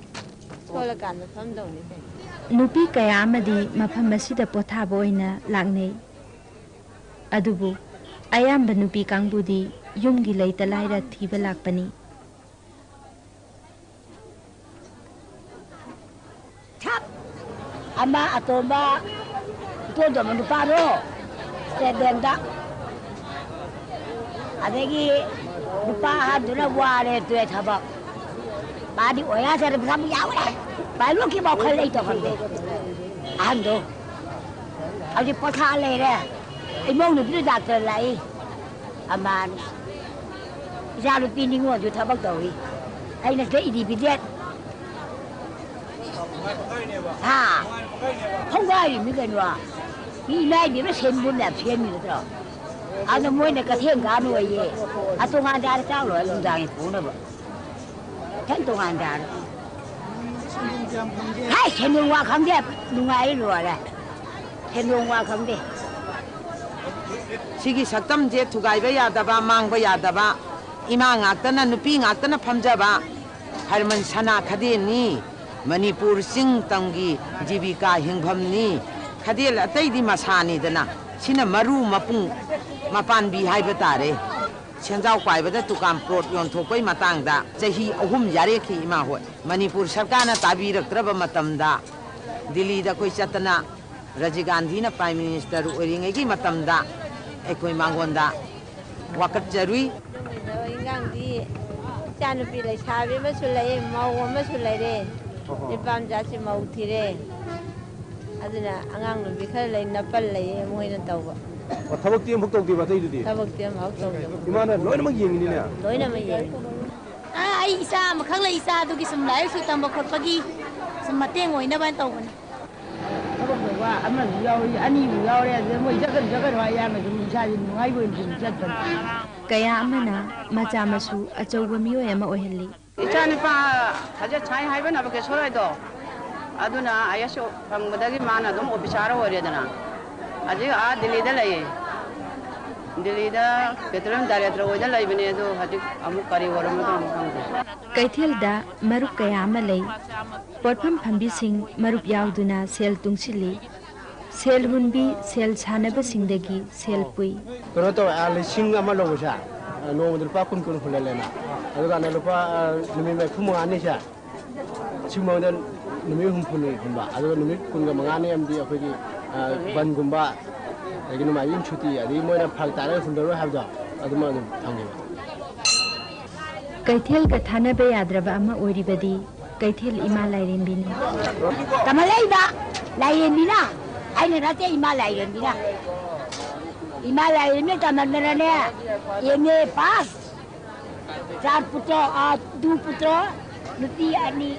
ꯁꯣꯜꯂꯀꯥꯟꯗ ꯐꯝꯗꯧꯅꯤ ꯀꯩꯅꯣ꯫ ꯅꯨꯄꯤ ꯀꯌꯥ ꯑꯃꯗꯤ ꯃꯐꯝ ꯑꯁꯤꯗ ꯄꯣꯊꯥꯕ ꯑꯣꯏꯅ ꯂꯥꯛꯅꯩ꯫ ꯑꯗꯨꯕꯨ ꯑꯌꯥꯝꯕ ꯅꯨꯄꯤ ꯀꯥꯡꯕꯨꯗꯤ ꯌꯨꯝꯒꯤ ꯂꯩꯇ ꯂꯥꯏꯔ ꯊꯤꯕ ꯂꯥꯛꯄꯅꯤ꯫ ꯁꯞ! ꯑꯃ ꯑꯇꯣꯝꯕ, ꯏꯇꯣꯟ ꯇꯣꯟꯕ ꯅꯨꯄꯥꯗꯣ, ꯁ꯭ꯇꯦꯠ ꯕꯦꯡꯗ꯫ ꯑꯗꯒꯤ ꯅꯨꯄꯥ ꯑꯍꯟꯗꯨꯅ ꯋꯥꯔꯦ, ꯇꯣꯛꯑꯦ ꯊꯕꯛ꯫ ꯃꯥꯗꯤ ꯑꯣꯌꯥ ꯆꯠꯂꯦ, ꯄꯩꯁꯥꯕꯨ ꯌꯥꯎꯔꯦ꯫ ꯄꯥꯏꯂꯣꯠꯀꯤ ꯋꯥꯈꯜ ꯂꯩꯇꯧ ꯈꯪꯗꯦ꯫ ꯑꯍꯟꯗꯣ꯫ ꯍꯧꯖꯤꯛ ꯄꯣꯊꯥ ꯂꯩꯔꯦ꯫ ꯏꯃꯧ ꯅꯨꯄꯤꯗꯨ ꯗꯥꯛꯇꯔ ꯂꯥꯛꯏ꯫ ꯑꯃꯥꯅꯤ꯫ ꯏꯆꯥ ꯅꯨꯄꯤ ꯅꯤꯉꯣꯜꯁꯨ ꯊꯕꯛ ꯇꯧꯏ꯫ ꯑꯩꯅ ꯁꯤꯗ ꯏꯗꯤꯕꯤꯗꯦꯠ꯫ ꯍꯥ? ꯈꯣꯡꯒꯥꯏꯔꯤꯃꯤ ꯀꯩꯅꯣ꯫ ꯃꯤ ꯏꯃꯥ ꯏꯕꯦꯝꯃ ꯁꯦꯟꯕꯨ ꯃꯌꯥꯝ ꯁꯦꯝꯃꯤ ꯅꯠꯇ꯭ꯔꯣ? ꯑꯗꯨ ꯃꯣꯏꯅ ꯀꯩꯊꯦꯜ ꯀꯥꯅꯨ ꯑꯣꯏꯌꯦ꯫ ꯑꯇꯣꯉꯥꯟꯗ ꯆꯥꯛ ꯂꯣꯏꯔ ꯅꯨꯡꯗꯥꯡꯒꯤ ꯄꯨꯅꯕ꯫ ꯈꯤꯇꯪ ꯇꯣꯉꯥꯟ ꯇꯥꯔꯦ꯫ ꯍꯥꯏ, ꯁꯦꯟꯗꯣꯡ ꯋꯥ ꯈꯪꯗꯦ, ꯅꯨꯡꯉꯥꯏ ꯂꯣꯏꯔꯦ꯫ ꯁꯦꯟꯗꯣꯡ ꯋꯥ ꯈꯪꯗꯦ꯫ ꯁꯤꯒꯤ ꯁꯛꯇꯝꯁꯦ ꯊꯨꯒꯥꯏꯕ ꯌꯥꯗꯕ, ꯃꯥꯡꯕ ꯌꯥꯗꯕ, ꯏꯃꯥ ꯉꯥꯛꯇꯅ, ꯅꯨꯄꯤ ꯉꯥꯛꯇꯅ ꯐꯝꯖꯕ ꯍꯔꯃꯟ ꯁꯅꯥ ꯈꯗꯦꯟꯅꯤ꯫ ꯃꯅꯤꯄꯨꯔ ꯆꯤꯡ ꯇꯝꯒꯤ ꯖꯤꯕꯤꯀꯥ ꯍꯤꯡꯐꯝꯅꯤ꯫ ꯈꯗꯦꯜ ꯑꯇꯩꯗꯤ ꯃꯁꯥꯅꯤꯗꯅ, ꯁꯤꯅ ꯃꯔꯨ ꯃꯄꯨꯡ ꯃꯄꯥꯟꯕꯤ ꯍꯥꯏꯕ ꯇꯥꯔꯦ꯫ ꯁꯦꯟꯖꯥꯎ ꯄꯥꯏꯕꯗ ꯇꯨꯀꯥꯟ ꯄ꯭ꯂꯣꯠ ꯌꯣꯟꯊꯣꯛꯄꯩ ꯃꯇꯥꯡꯗ ꯆꯍꯤ ꯑꯍꯨꯝ ꯌꯥꯔꯦꯈꯤ ꯏꯃꯥ ꯍꯣꯏ꯫ ꯃꯅꯤꯄꯨꯔ ꯁꯔꯀꯥꯔꯅ ꯇꯥꯕꯤꯔꯛꯇ꯭ꯔꯕ ꯃꯇꯝꯗ ꯗꯤꯜꯂꯤꯗ ꯑꯩꯈꯣꯏ ꯆꯠꯇꯅ ꯔꯥꯖꯤꯕ ꯒꯥꯟꯙꯤꯅ ꯄ꯭ꯔꯥꯏꯝ ꯃꯤꯅꯤꯁꯇꯔ ꯑꯣꯏꯔꯤꯉꯩꯒꯤ ꯃꯇꯝꯗ ꯑꯩꯈꯣꯏ ꯃꯉꯣꯟꯗ ꯋꯥꯀꯠꯆꯔꯨꯏ꯫ ꯏꯟꯖꯥꯡꯗꯤ ꯏꯆꯥꯅꯨꯄꯤ ꯂꯩꯁꯥꯕꯤ ꯑꯃꯁꯨ ꯂꯩ, ꯃꯧ ꯑꯃꯁꯨ ꯂꯩꯔꯦ꯫ ꯑꯣꯍꯣ꯫ ꯅꯨꯄꯥ ꯃꯆꯥꯁꯤ ꯃꯧ ꯊꯤꯔꯦ꯫ ꯑꯗꯨꯅ ꯑꯉꯥꯡ ꯅꯨꯄꯤ ꯈꯔ ꯂꯩ, ꯅꯄꯜ ꯂꯩꯌꯦ ꯃꯣꯏꯅ ꯇꯧꯕ꯫ ꯑꯣ, ꯊꯕꯛꯇꯤ ꯑꯃꯨꯛ ꯇꯧꯗꯦꯕ ꯑꯇꯩꯗꯨꯗꯤ? ꯊꯕꯛꯇꯤ ꯑꯃꯐꯥꯎ ꯇꯧꯗꯕ꯫ ꯏꯃꯥꯅ ꯂꯣꯏꯅꯃꯛ ꯌꯦꯡꯉꯤꯅꯤꯅꯦ? ꯂꯣꯏꯅꯃꯛ ꯌꯦꯡꯉꯤ꯫ ꯑꯥ, ꯑꯩ ꯏꯆꯥ ꯑꯃꯈꯛ ꯂꯩ, ꯏꯆꯥꯗꯨꯒꯤ ꯁꯨꯝ ꯂꯥꯏꯔꯤꯛꯁꯨ ꯇꯝꯕ ꯈꯣꯠꯄꯒꯤ ꯁꯨꯝ ꯃꯇꯦꯡ ꯑꯣꯏꯅꯕ ꯍꯥꯏꯅ ꯇꯧꯕꯅꯤ꯫ ꯊꯕꯛ ꯇꯧꯕ ꯑꯃꯁꯨ ꯌꯥꯎꯔꯤ, ꯑꯅꯤꯕꯨ ꯌꯥꯎꯔꯦ꯫ ꯑꯗꯨꯗ ꯃꯣꯏ ꯆꯠꯀꯅꯨ ꯆꯠꯀꯅꯨ ꯍꯥꯏ ꯌꯥꯝꯅ ꯁꯨꯝ ꯏꯁꯥꯁꯦ ꯅꯨꯡꯉꯥꯏꯕ ꯑꯣꯏꯅ ꯁꯨꯝ ꯆꯠꯄꯅꯤ꯫ ꯀꯌꯥ ꯑꯃꯅ ꯃꯆꯥ ꯃꯁꯨ ꯑꯆꯧꯕ ꯃꯤꯑꯣꯏ ꯑꯃ ꯑꯣꯏꯍꯜꯂꯤ꯫ ꯏꯆꯥ ꯅꯨꯄꯥ ꯍꯧꯖꯤꯛ ꯁꯥꯏ ꯍꯥꯏꯕ ꯅꯕꯀꯦꯁꯣꯔ ꯍꯥꯏꯗꯣ, ꯑꯗꯨꯅ ꯑꯥꯏ ꯑꯦꯁ ꯐꯪꯕꯗꯒꯤ ꯃꯥꯅ ꯑꯗꯨꯝ ꯑꯣꯐꯤꯁꯥꯔ ꯑꯣꯏꯔꯦꯗꯅ꯫ ꯍꯧꯖꯤꯛ ꯑꯥ ꯗꯤꯜꯂꯤꯗ ꯂꯩꯌꯦ꯫ ꯗꯤꯜꯂꯤꯗ ꯄꯦꯇ꯭ꯔꯣꯂꯤꯌꯝ ꯗꯥꯏꯔꯦꯛꯇꯔ ꯑꯣꯏꯅ ꯂꯩꯕꯅꯦ, ꯑꯗꯨ ꯍꯧꯖꯤꯛ ꯑꯃꯨꯛ ꯀꯔꯤ ꯑꯣꯏꯔꯝꯃꯗꯣꯏꯅꯣ ꯈꯪꯗꯦ꯫ ꯀꯩꯊꯦꯜꯗ ꯃꯔꯨꯞ ꯀꯌꯥ ꯑꯃ ꯂꯩ꯫ ꯄꯣꯠꯐꯝ ꯐꯝꯕꯤꯁꯤꯡ ꯃꯔꯨꯞ ꯌꯥꯎꯗꯨꯅ ꯁꯦꯜ ꯇꯨꯡꯁꯤꯜꯂꯤ꯫ ꯁꯦꯜ ꯍꯨꯟꯕꯤ ꯁꯦꯜ ꯁꯥꯟꯅꯕꯁꯤꯡꯗꯒꯤ ꯁꯦꯜ ꯄꯨꯏ꯫ ꯀꯩꯅꯣ ꯇꯧꯋꯦ, ꯑ, ꯂꯤꯁꯤꯡ ꯑꯃ ꯂꯧꯕꯁꯦ, ꯑ, ꯅꯣꯡꯃꯗ ꯂꯨꯄꯥ ꯀꯨꯟ ꯀꯨꯟ ꯍꯨꯜꯍꯜꯂꯦꯅ꯫ ꯑꯗꯨꯀꯥꯟꯗ ꯂꯨꯄꯥ, ꯑ, ꯅꯨꯃꯤꯠ ꯃꯔꯤꯐꯨ ꯃꯉꯥꯅꯤꯁꯦ, ꯁꯤꯒꯨꯝꯕꯗ ꯅꯨꯃꯤꯠ ꯍꯨꯝꯐꯨꯅꯤ ꯍꯨꯟꯕ, ꯑꯗꯨꯒ ꯅꯨꯃꯤꯠ ꯀꯨꯟꯒ ꯃꯉꯥꯅꯤ ꯑꯃꯗꯤ ꯑꯩꯈꯣꯏꯒꯤ, ꯑ, ꯕꯟꯒꯨꯝꯕ, ꯑꯗꯒꯤ ꯅꯣꯡꯃꯥꯏꯖꯤꯡ ꯁꯨꯇꯤ, ꯑꯗꯒꯤ ꯃꯣꯏꯅ ꯐꯔꯛ ꯇꯥꯔꯒ ꯍꯨꯜꯂꯔꯣꯏ ꯍꯥꯏꯕꯗꯣ, ꯑꯗꯨꯃ ꯑꯗꯨꯝ ꯊꯝꯈꯤꯕ꯫ ꯀꯩꯊꯦꯜꯒ ꯊꯥꯅꯕ ꯌꯥꯗ꯭ꯔꯕ ꯑꯃ ꯑꯣꯏꯔꯤꯕꯗꯤ ꯀꯩꯊꯦꯜ ꯏꯃꯥ ꯂꯥꯏꯔꯦꯝꯕꯤꯅꯤ꯫ ꯇꯃꯂꯩꯕ ꯂꯥꯏꯔꯦꯝꯕꯤꯅ, ꯑꯩꯅ ꯅꯠꯇꯦ, ꯏꯃꯥ ꯂꯥꯏꯔꯦꯝꯕꯤꯅ꯫ ꯏꯃꯥ ꯂꯥꯏꯔꯦꯝꯕꯤꯅ ꯇꯝꯃꯟꯗꯅꯅꯦ, ꯑꯦꯝ ꯑꯦ ꯄꯥꯁ, ꯆꯥꯔ ꯄꯨꯇ꯭ꯔꯣ, ꯑꯥ, ꯗꯨ ꯄꯨꯇ꯭ꯔꯣ, ꯅꯨꯄꯤ ꯑꯅꯤ,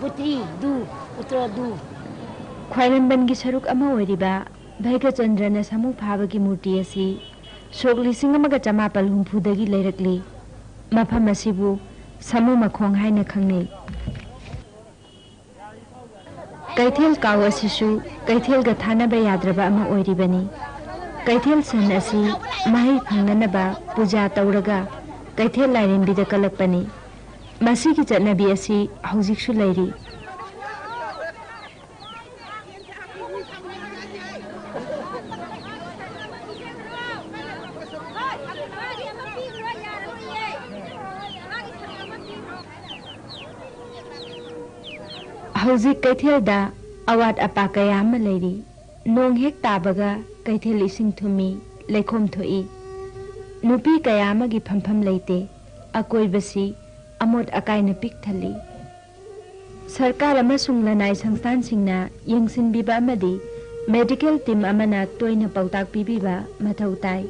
ꯄꯨꯇ꯭ꯔꯤ, ꯗꯨ, ꯄꯨꯇ꯭ꯔꯣ, ꯗꯨ꯫ ꯈ꯭ꯋꯥꯏꯔꯝꯕꯟꯒꯤ ꯁꯔꯨꯛ ꯑꯃ ꯑꯣꯏꯔꯤꯕ ꯚꯩꯒꯆꯟꯗ꯭ꯔꯅ ꯁꯥꯃꯨ ꯐꯥꯕꯒꯤ ꯃꯨꯔꯇꯤ ꯑꯁꯤ ꯁꯣꯛ ꯂꯤꯁꯤꯡ ꯑꯃꯒ ꯆꯃꯥꯄꯜ ꯍꯨꯝꯐꯨꯗꯒꯤ ꯂꯩꯔꯛꯂꯤ꯫ ꯃꯐꯝ ꯑꯁꯤꯕꯨ ꯁꯥꯃꯨ ꯃꯈꯣꯡ ꯍꯥꯏꯅ ꯈꯪꯅꯩ꯫ ꯀꯩꯊꯦꯜ ꯀꯥꯎ ꯑꯁꯤꯁꯨ ꯀꯩꯊꯦꯜꯒ ꯊꯥꯅꯕ ꯌꯥꯗ꯭ꯔꯕ ꯑꯃ ꯑꯣꯏꯔꯤꯕꯅꯤ꯫ ꯀꯩꯊꯦꯜ ꯁꯟ ꯑꯁꯤ ꯃꯍꯩ ꯐꯪꯅꯅꯕ ꯄꯨꯖꯥ ꯇꯧꯔꯒ ꯀꯩꯊꯦꯜ ꯂꯥꯏꯔꯦꯝꯕꯤꯗ ꯀꯜꯂꯛꯄꯅꯤ꯫ ꯃꯁꯤꯒꯤ ꯆꯠꯅꯕꯤ ꯑꯁꯤ ꯍꯧꯖꯤꯛꯁꯨ ꯂꯩꯔꯤ꯫ ꯍꯧꯖꯤꯛ ꯀꯩꯊꯦꯜꯗ ꯑꯋꯥꯠ ꯑꯄꯥ ꯀꯌꯥ ꯑꯃ ꯂꯩꯔꯤ꯫ ꯅꯣꯡ ꯍꯦꯛ ꯇꯥꯕꯒ ꯀꯩꯊꯦꯜ ꯏꯁꯤꯡ ꯊꯨꯝꯃꯤ, ꯂꯩꯈꯣꯝ ꯊꯣꯛꯏ꯫ ꯅꯨꯄꯤ ꯀꯌꯥ ꯑꯃꯒꯤ ꯐꯝꯐꯝ ꯂꯩꯇꯦ꯫ ꯑꯀꯣꯏꯕꯁꯤ ꯑꯃꯣꯠ ꯑꯀꯥꯏꯅ ꯄꯤꯛ ꯊꯜꯂꯤ꯫ ꯁꯔꯀꯥꯔ ꯑꯃꯁꯨꯡ ꯂꯅꯥꯏ ꯁꯪꯁꯊꯥꯟꯁꯤꯡꯅ ꯌꯦꯡꯁꯤꯟꯕꯤꯕ ꯑꯃꯗꯤ ꯃꯦꯗꯤꯀꯦꯜ ꯇꯤꯝ ꯑꯃꯅ ꯇꯣꯏꯅ ꯄꯥꯎꯇꯥꯛ ꯄꯤꯕꯤꯕ ꯃꯊꯧ ꯇꯥꯏ꯫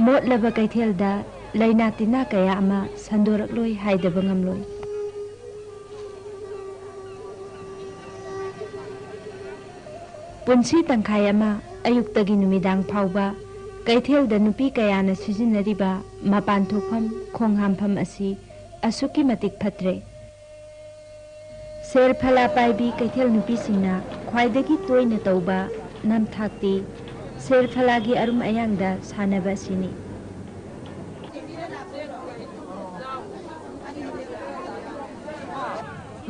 ꯃꯣꯠꯂꯕ ꯀꯩꯊꯦꯜꯗ ꯂꯥꯏꯅꯥ ꯇꯤꯟꯅꯥ ꯀꯌꯥ ꯑꯃ ꯁꯟꯗꯣꯔꯛꯂꯣꯏ ꯍꯥꯏꯗꯕ ꯉꯝꯂꯣꯏ꯫ ꯄꯨꯟꯁꯤ ꯇꯪꯈꯥꯏ ꯑꯃ ꯑꯌꯨꯛꯇꯒꯤ ꯅꯨꯃꯤꯗꯥꯡ ꯐꯥꯎꯕ ꯀꯩꯊꯦꯜꯗ ꯅꯨꯄꯤ ꯀꯌꯥꯅ ꯁꯤꯖꯤꯟꯅꯔꯤꯕ ꯃꯄꯥꯟ ꯊꯣꯛꯐꯝ, ꯈꯣꯡ ꯍꯥꯝꯐꯝ ꯑꯁꯤ ꯑꯁꯨꯛꯀꯤ ꯃꯇꯤꯛ ꯐꯠꯇ꯭ꯔꯦ꯫ ꯁꯦꯔ ꯐꯂꯥ ꯄꯥꯏꯕꯤ ꯀꯩꯊꯦꯜ ꯅꯨꯄꯤꯁꯤꯡꯅ ꯈ꯭ꯋꯥꯏꯗꯒꯤ ꯇꯣꯏꯅ ꯇꯧꯕ ꯅꯝꯊꯥꯛꯇꯤ ꯁꯦꯔ ꯐꯂꯥꯒꯤ ꯑꯔꯨꯝ ꯑꯌꯥꯡꯗ ꯁꯥꯟꯅꯕ ꯑꯁꯤꯅꯤ꯫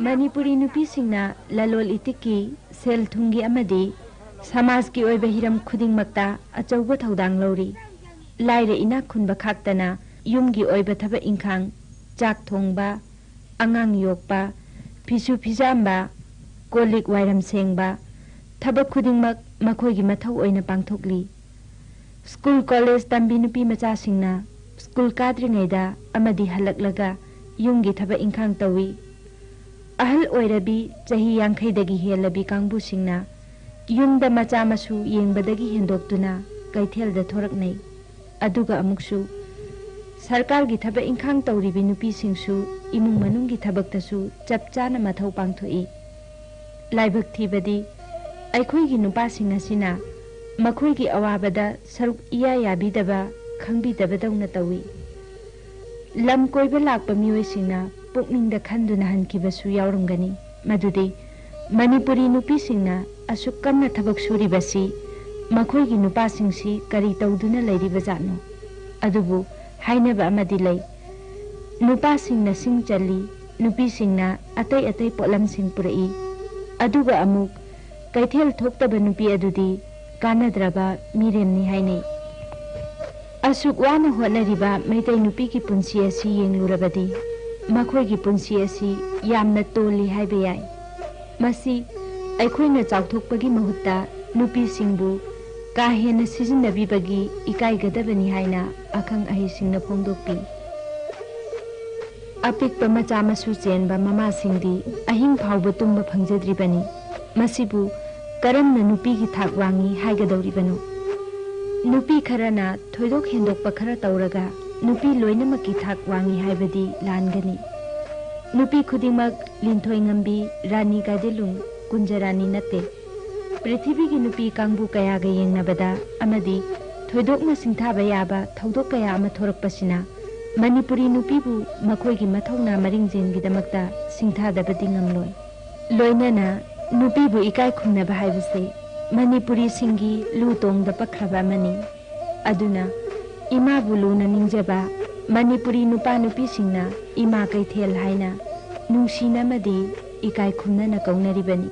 ꯃꯅꯤꯄꯨꯔꯤ ꯅꯨꯄꯤꯁꯤꯡꯅ ꯂꯂꯣꯜ ꯏꯇꯤꯛꯀꯤ, ꯁꯦꯜ ꯊꯨꯝꯒꯤ ꯑꯃꯗꯤ ꯁꯃꯥꯖꯀꯤ ꯑꯣꯏꯕ ꯍꯤꯔꯝ ꯈꯨꯗꯤꯡꯃꯛꯇ ꯑꯆꯧꯕ ꯊꯧꯗꯥꯡ ꯂꯧꯔꯤ꯫ ꯂꯥꯏꯔ ꯏꯅꯥꯛ ꯈꯨꯟꯕ ꯈꯥꯛꯇꯅ ꯌꯨꯝꯒꯤ ꯑꯣꯏꯕ ꯊꯕꯛ ꯏꯪꯈꯥꯡ, ꯆꯥꯛ ꯊꯣꯡꯕ, ꯑꯉꯥꯡ ꯌꯣꯛꯄ, ꯐꯤꯁꯨ ꯐꯤꯖꯥꯝꯕ, ꯀꯣꯜ ꯂꯤꯛ ꯋꯥꯏꯔꯝ ꯁꯦꯡꯕ, ꯊꯕꯛ ꯈꯨꯗꯤꯡꯃꯛ ꯃꯈꯣꯏꯒꯤ ꯃꯊꯧ ꯑꯣꯏꯅ ꯄꯥꯡꯊꯣꯛꯂꯤ꯫ ꯁ꯭ꯀꯨꯜ ꯀꯣꯂꯦꯖ ꯇꯝꯕꯤ ꯅꯨꯄꯤ ꯃꯆꯥꯁꯤꯡꯅ ꯁ꯭ꯀꯨꯜ ꯀꯥꯗ꯭ꯔꯤꯉꯩꯗ ꯑꯃꯗꯤ ꯍꯜꯂꯛꯂꯒ ꯌꯨꯝꯒꯤ ꯊꯕꯛ ꯏꯪꯈꯥꯡ ꯇꯧꯏ꯫ ꯑꯍꯜ ꯑꯣꯏꯔꯕꯤ, ꯆꯍꯤ ꯌꯥꯡꯈꯩꯗꯒꯤ ꯍꯦꯜꯂꯕꯤ ꯀꯥꯡꯕꯨꯁꯤꯡꯅ ꯌꯨꯝꯗ ꯃꯆꯥ ꯃꯁꯨ ꯌꯦꯡꯕꯗꯒꯤ ꯍꯦꯟꯗꯣꯛꯇꯨꯅ ꯀꯩꯊꯦꯜꯗ ꯊꯣꯔꯛꯅꯩ꯫ ꯑꯗꯨꯒ ꯑꯃꯨꯛꯁꯨ ꯁꯔꯀꯥꯔꯒꯤ ꯊꯕꯛ ꯏꯪꯈꯥꯡ ꯇꯧꯔꯤꯕꯤ ꯅꯨꯄꯤꯁꯤꯡꯁꯨ ꯏꯃꯨꯡ ꯃꯅꯨꯡꯒꯤ ꯊꯕꯛꯇꯁꯨ ꯆꯞ ꯆꯥꯅ ꯃꯊꯧ ꯄꯥꯡꯊꯣꯛꯏ꯫ ꯂꯥꯏꯕꯛ ꯊꯤꯕꯗꯤ ꯑꯩꯈꯣꯏꯒꯤ ꯅꯨꯄꯥꯁꯤꯡ ꯑꯁꯤꯅ ꯃꯈꯣꯏꯒꯤ ꯑꯋꯥꯕꯗ ꯁꯔꯨꯛ ꯏꯌꯥ ꯌꯥꯕꯤꯗꯕ, ꯈꯪꯕꯤꯗꯕꯗꯧꯅ ꯇꯧꯏ꯫ ꯂꯝ ꯀꯣꯏꯕ ꯂꯥꯛꯄ ꯃꯤꯑꯣꯏꯁꯤꯡꯅ ꯄꯨꯛꯅꯤꯡꯗ ꯈꯟꯗꯨꯅ ꯍꯟꯈꯤꯕꯁꯨ ꯌꯥꯎꯔꯝꯒꯅꯤ, ꯃꯗꯨꯗꯤ ꯃꯅꯤꯄꯨꯔꯤ ꯅꯨꯄꯤꯁꯤꯡꯅ ꯑꯁꯨꯛ ꯀꯟꯅ ꯊꯕꯛ ꯁꯨꯔꯤꯕꯁꯤ ꯃꯈꯣꯏꯒꯤ ꯅꯨꯄꯥꯁꯤꯡꯁꯤ ꯀꯔꯤ ꯇꯧꯗꯨꯅ ꯂꯩꯔꯤꯕꯖꯥꯠꯅꯣ? ꯑꯗꯨꯕꯨ ꯍꯥꯏꯅꯕ ꯑꯃꯗꯤ ꯂꯩ, ꯅꯨꯄꯥꯁꯤꯡꯅ ꯁꯤꯡ ꯆꯜꯂꯤ, ꯅꯨꯄꯤꯁꯤꯡꯅ ꯑꯇꯩ ꯑꯇꯩ ꯄꯣꯠꯂꯝꯁꯤꯡ ꯄꯨꯔꯛꯏ, ꯑꯗꯨꯒ ꯑꯃꯨꯛ ꯀꯩꯊꯦꯜ ꯊꯣꯛꯇꯕ ꯅꯨꯄꯤ ꯑꯗꯨꯗꯤ ꯀꯥꯟꯅꯗ꯭ꯔꯕ ꯃꯤꯔꯦꯝꯅꯤ ꯍꯥꯏꯅꯩ꯫ ꯑꯁꯨꯛ ꯋꯥꯅ ꯍꯣꯠꯅꯔꯤꯕ ꯃꯩꯇꯩ ꯅꯨꯄꯤꯒꯤ ꯄꯨꯟꯁꯤ ꯑꯁꯤ ꯌꯦꯡꯂꯨꯔꯕꯗꯤ ꯃꯈꯣꯏꯒꯤ ꯄꯨꯟꯁꯤ ꯑꯁꯤ ꯌꯥꯝꯅ ꯇꯣꯜꯂꯤ ꯍꯥꯏꯕ ꯌꯥꯏ꯫ ꯃꯁꯤ ꯑꯩꯈꯣꯏꯅ ꯆꯥꯎꯊꯣꯛꯄꯒꯤ ꯃꯍꯨꯠꯇ ꯅꯨꯄꯤꯁꯤꯡꯕꯨ ꯀꯥ ꯍꯦꯟꯅ ꯁꯤꯖꯤꯟꯅꯕꯤꯕꯒꯤ ꯏꯀꯥꯏꯒꯗꯕꯅꯤ ꯍꯥꯏꯅ ꯑꯈꯪ ꯑꯍꯩꯁꯤꯡꯅ ꯐꯣꯡꯗꯣꯛꯄꯤ꯫ ꯑꯄꯤꯛꯄ ꯃꯆꯥ ꯃꯁꯨ ꯆꯦꯟꯕ ꯃꯃꯥꯁꯤꯡꯗꯤ ꯑꯍꯤꯡ ꯐꯥꯎꯕ ꯇꯨꯝꯕ ꯐꯪꯖꯗ꯭ꯔꯤꯕꯅꯤ꯫ ꯃꯁꯤꯕꯨ ꯀꯔꯝꯅ ꯅꯨꯄꯤꯒꯤ ꯊꯥꯛ ꯋꯥꯡꯉꯤ ꯍꯥꯏꯒꯗꯧꯔꯤꯕꯅꯣ? ꯅꯨꯄꯤ ꯈꯔꯅ ꯊꯣꯏꯗꯣꯛ ꯍꯦꯟꯗꯣꯛꯄ ꯈꯔ ꯇꯧꯔꯒ ꯅꯨꯄꯤ ꯂꯣꯏꯅꯃꯛꯀꯤ ꯊꯥꯛ ꯋꯥꯡꯏ ꯍꯥꯏꯕꯗꯤ ꯂꯥꯟꯒꯅꯤ꯫ ꯅꯨꯄꯤ ꯈꯨꯗꯤꯡꯃꯛ ꯂꯤꯟꯊꯣꯏ ꯉꯝꯕꯤ, ꯔꯥꯅꯤ ꯒꯥꯏꯗꯦꯂꯨꯡ, ꯀꯨꯟꯖ ꯔꯥꯅꯤ ꯅꯠꯇꯦ꯫ ꯄ꯭ꯔꯤꯊꯤꯕꯤꯒꯤ ꯅꯨꯄꯤ ꯀꯥꯡꯕꯨ ꯀꯌꯥꯒ ꯌꯦꯡꯅꯕꯗ ꯑꯃꯗꯤ ꯊꯣꯏꯗꯣꯛꯅ ꯁꯤꯡꯊꯥꯕ ꯌꯥꯕ ꯊꯧꯗꯣꯛ ꯀꯌꯥ ꯑꯃ ꯊꯣꯔꯛꯄꯁꯤꯅ ꯃꯅꯤꯄꯨꯔꯤ ꯅꯨꯄꯤꯕꯨ ꯃꯈꯣꯏꯒꯤ ꯃꯊꯧꯅꯥ ꯃꯔꯤꯡꯖꯦꯜꯒꯤꯗꯃꯛꯇ ꯁꯤꯡꯊꯥꯗꯕꯗꯤ ꯉꯝꯂꯣꯏ꯫ ꯂꯣꯏꯅꯅ ꯅꯨꯄꯤꯕꯨ ꯏꯀꯥꯏ ꯈꯨꯝꯅꯕ ꯍꯥꯏꯕꯁꯤ ꯃꯅꯤꯄꯨꯔꯤꯁꯤꯡꯒꯤ ꯂꯨ ꯇꯣꯡꯗ ꯄꯛꯈ꯭ꯔꯕ ꯑꯃꯅꯤ꯫ ꯑꯗꯨꯅ ꯏꯃꯥꯕꯨ ꯂꯨꯅ ꯅꯤꯡꯖꯕ ꯃꯅꯤꯄꯨꯔꯤ ꯅꯨꯄꯥ ꯅꯨꯄꯤꯁꯤꯡꯅ ꯏꯃꯥ ꯀꯩꯊꯦꯜ ꯍꯥꯏꯅ ꯅꯨꯡꯁꯤꯅ ꯑꯃꯗꯤ ꯏꯀꯥꯏ ꯈꯨꯝꯅꯅ ꯀꯧꯅꯔꯤꯕꯅꯤ꯫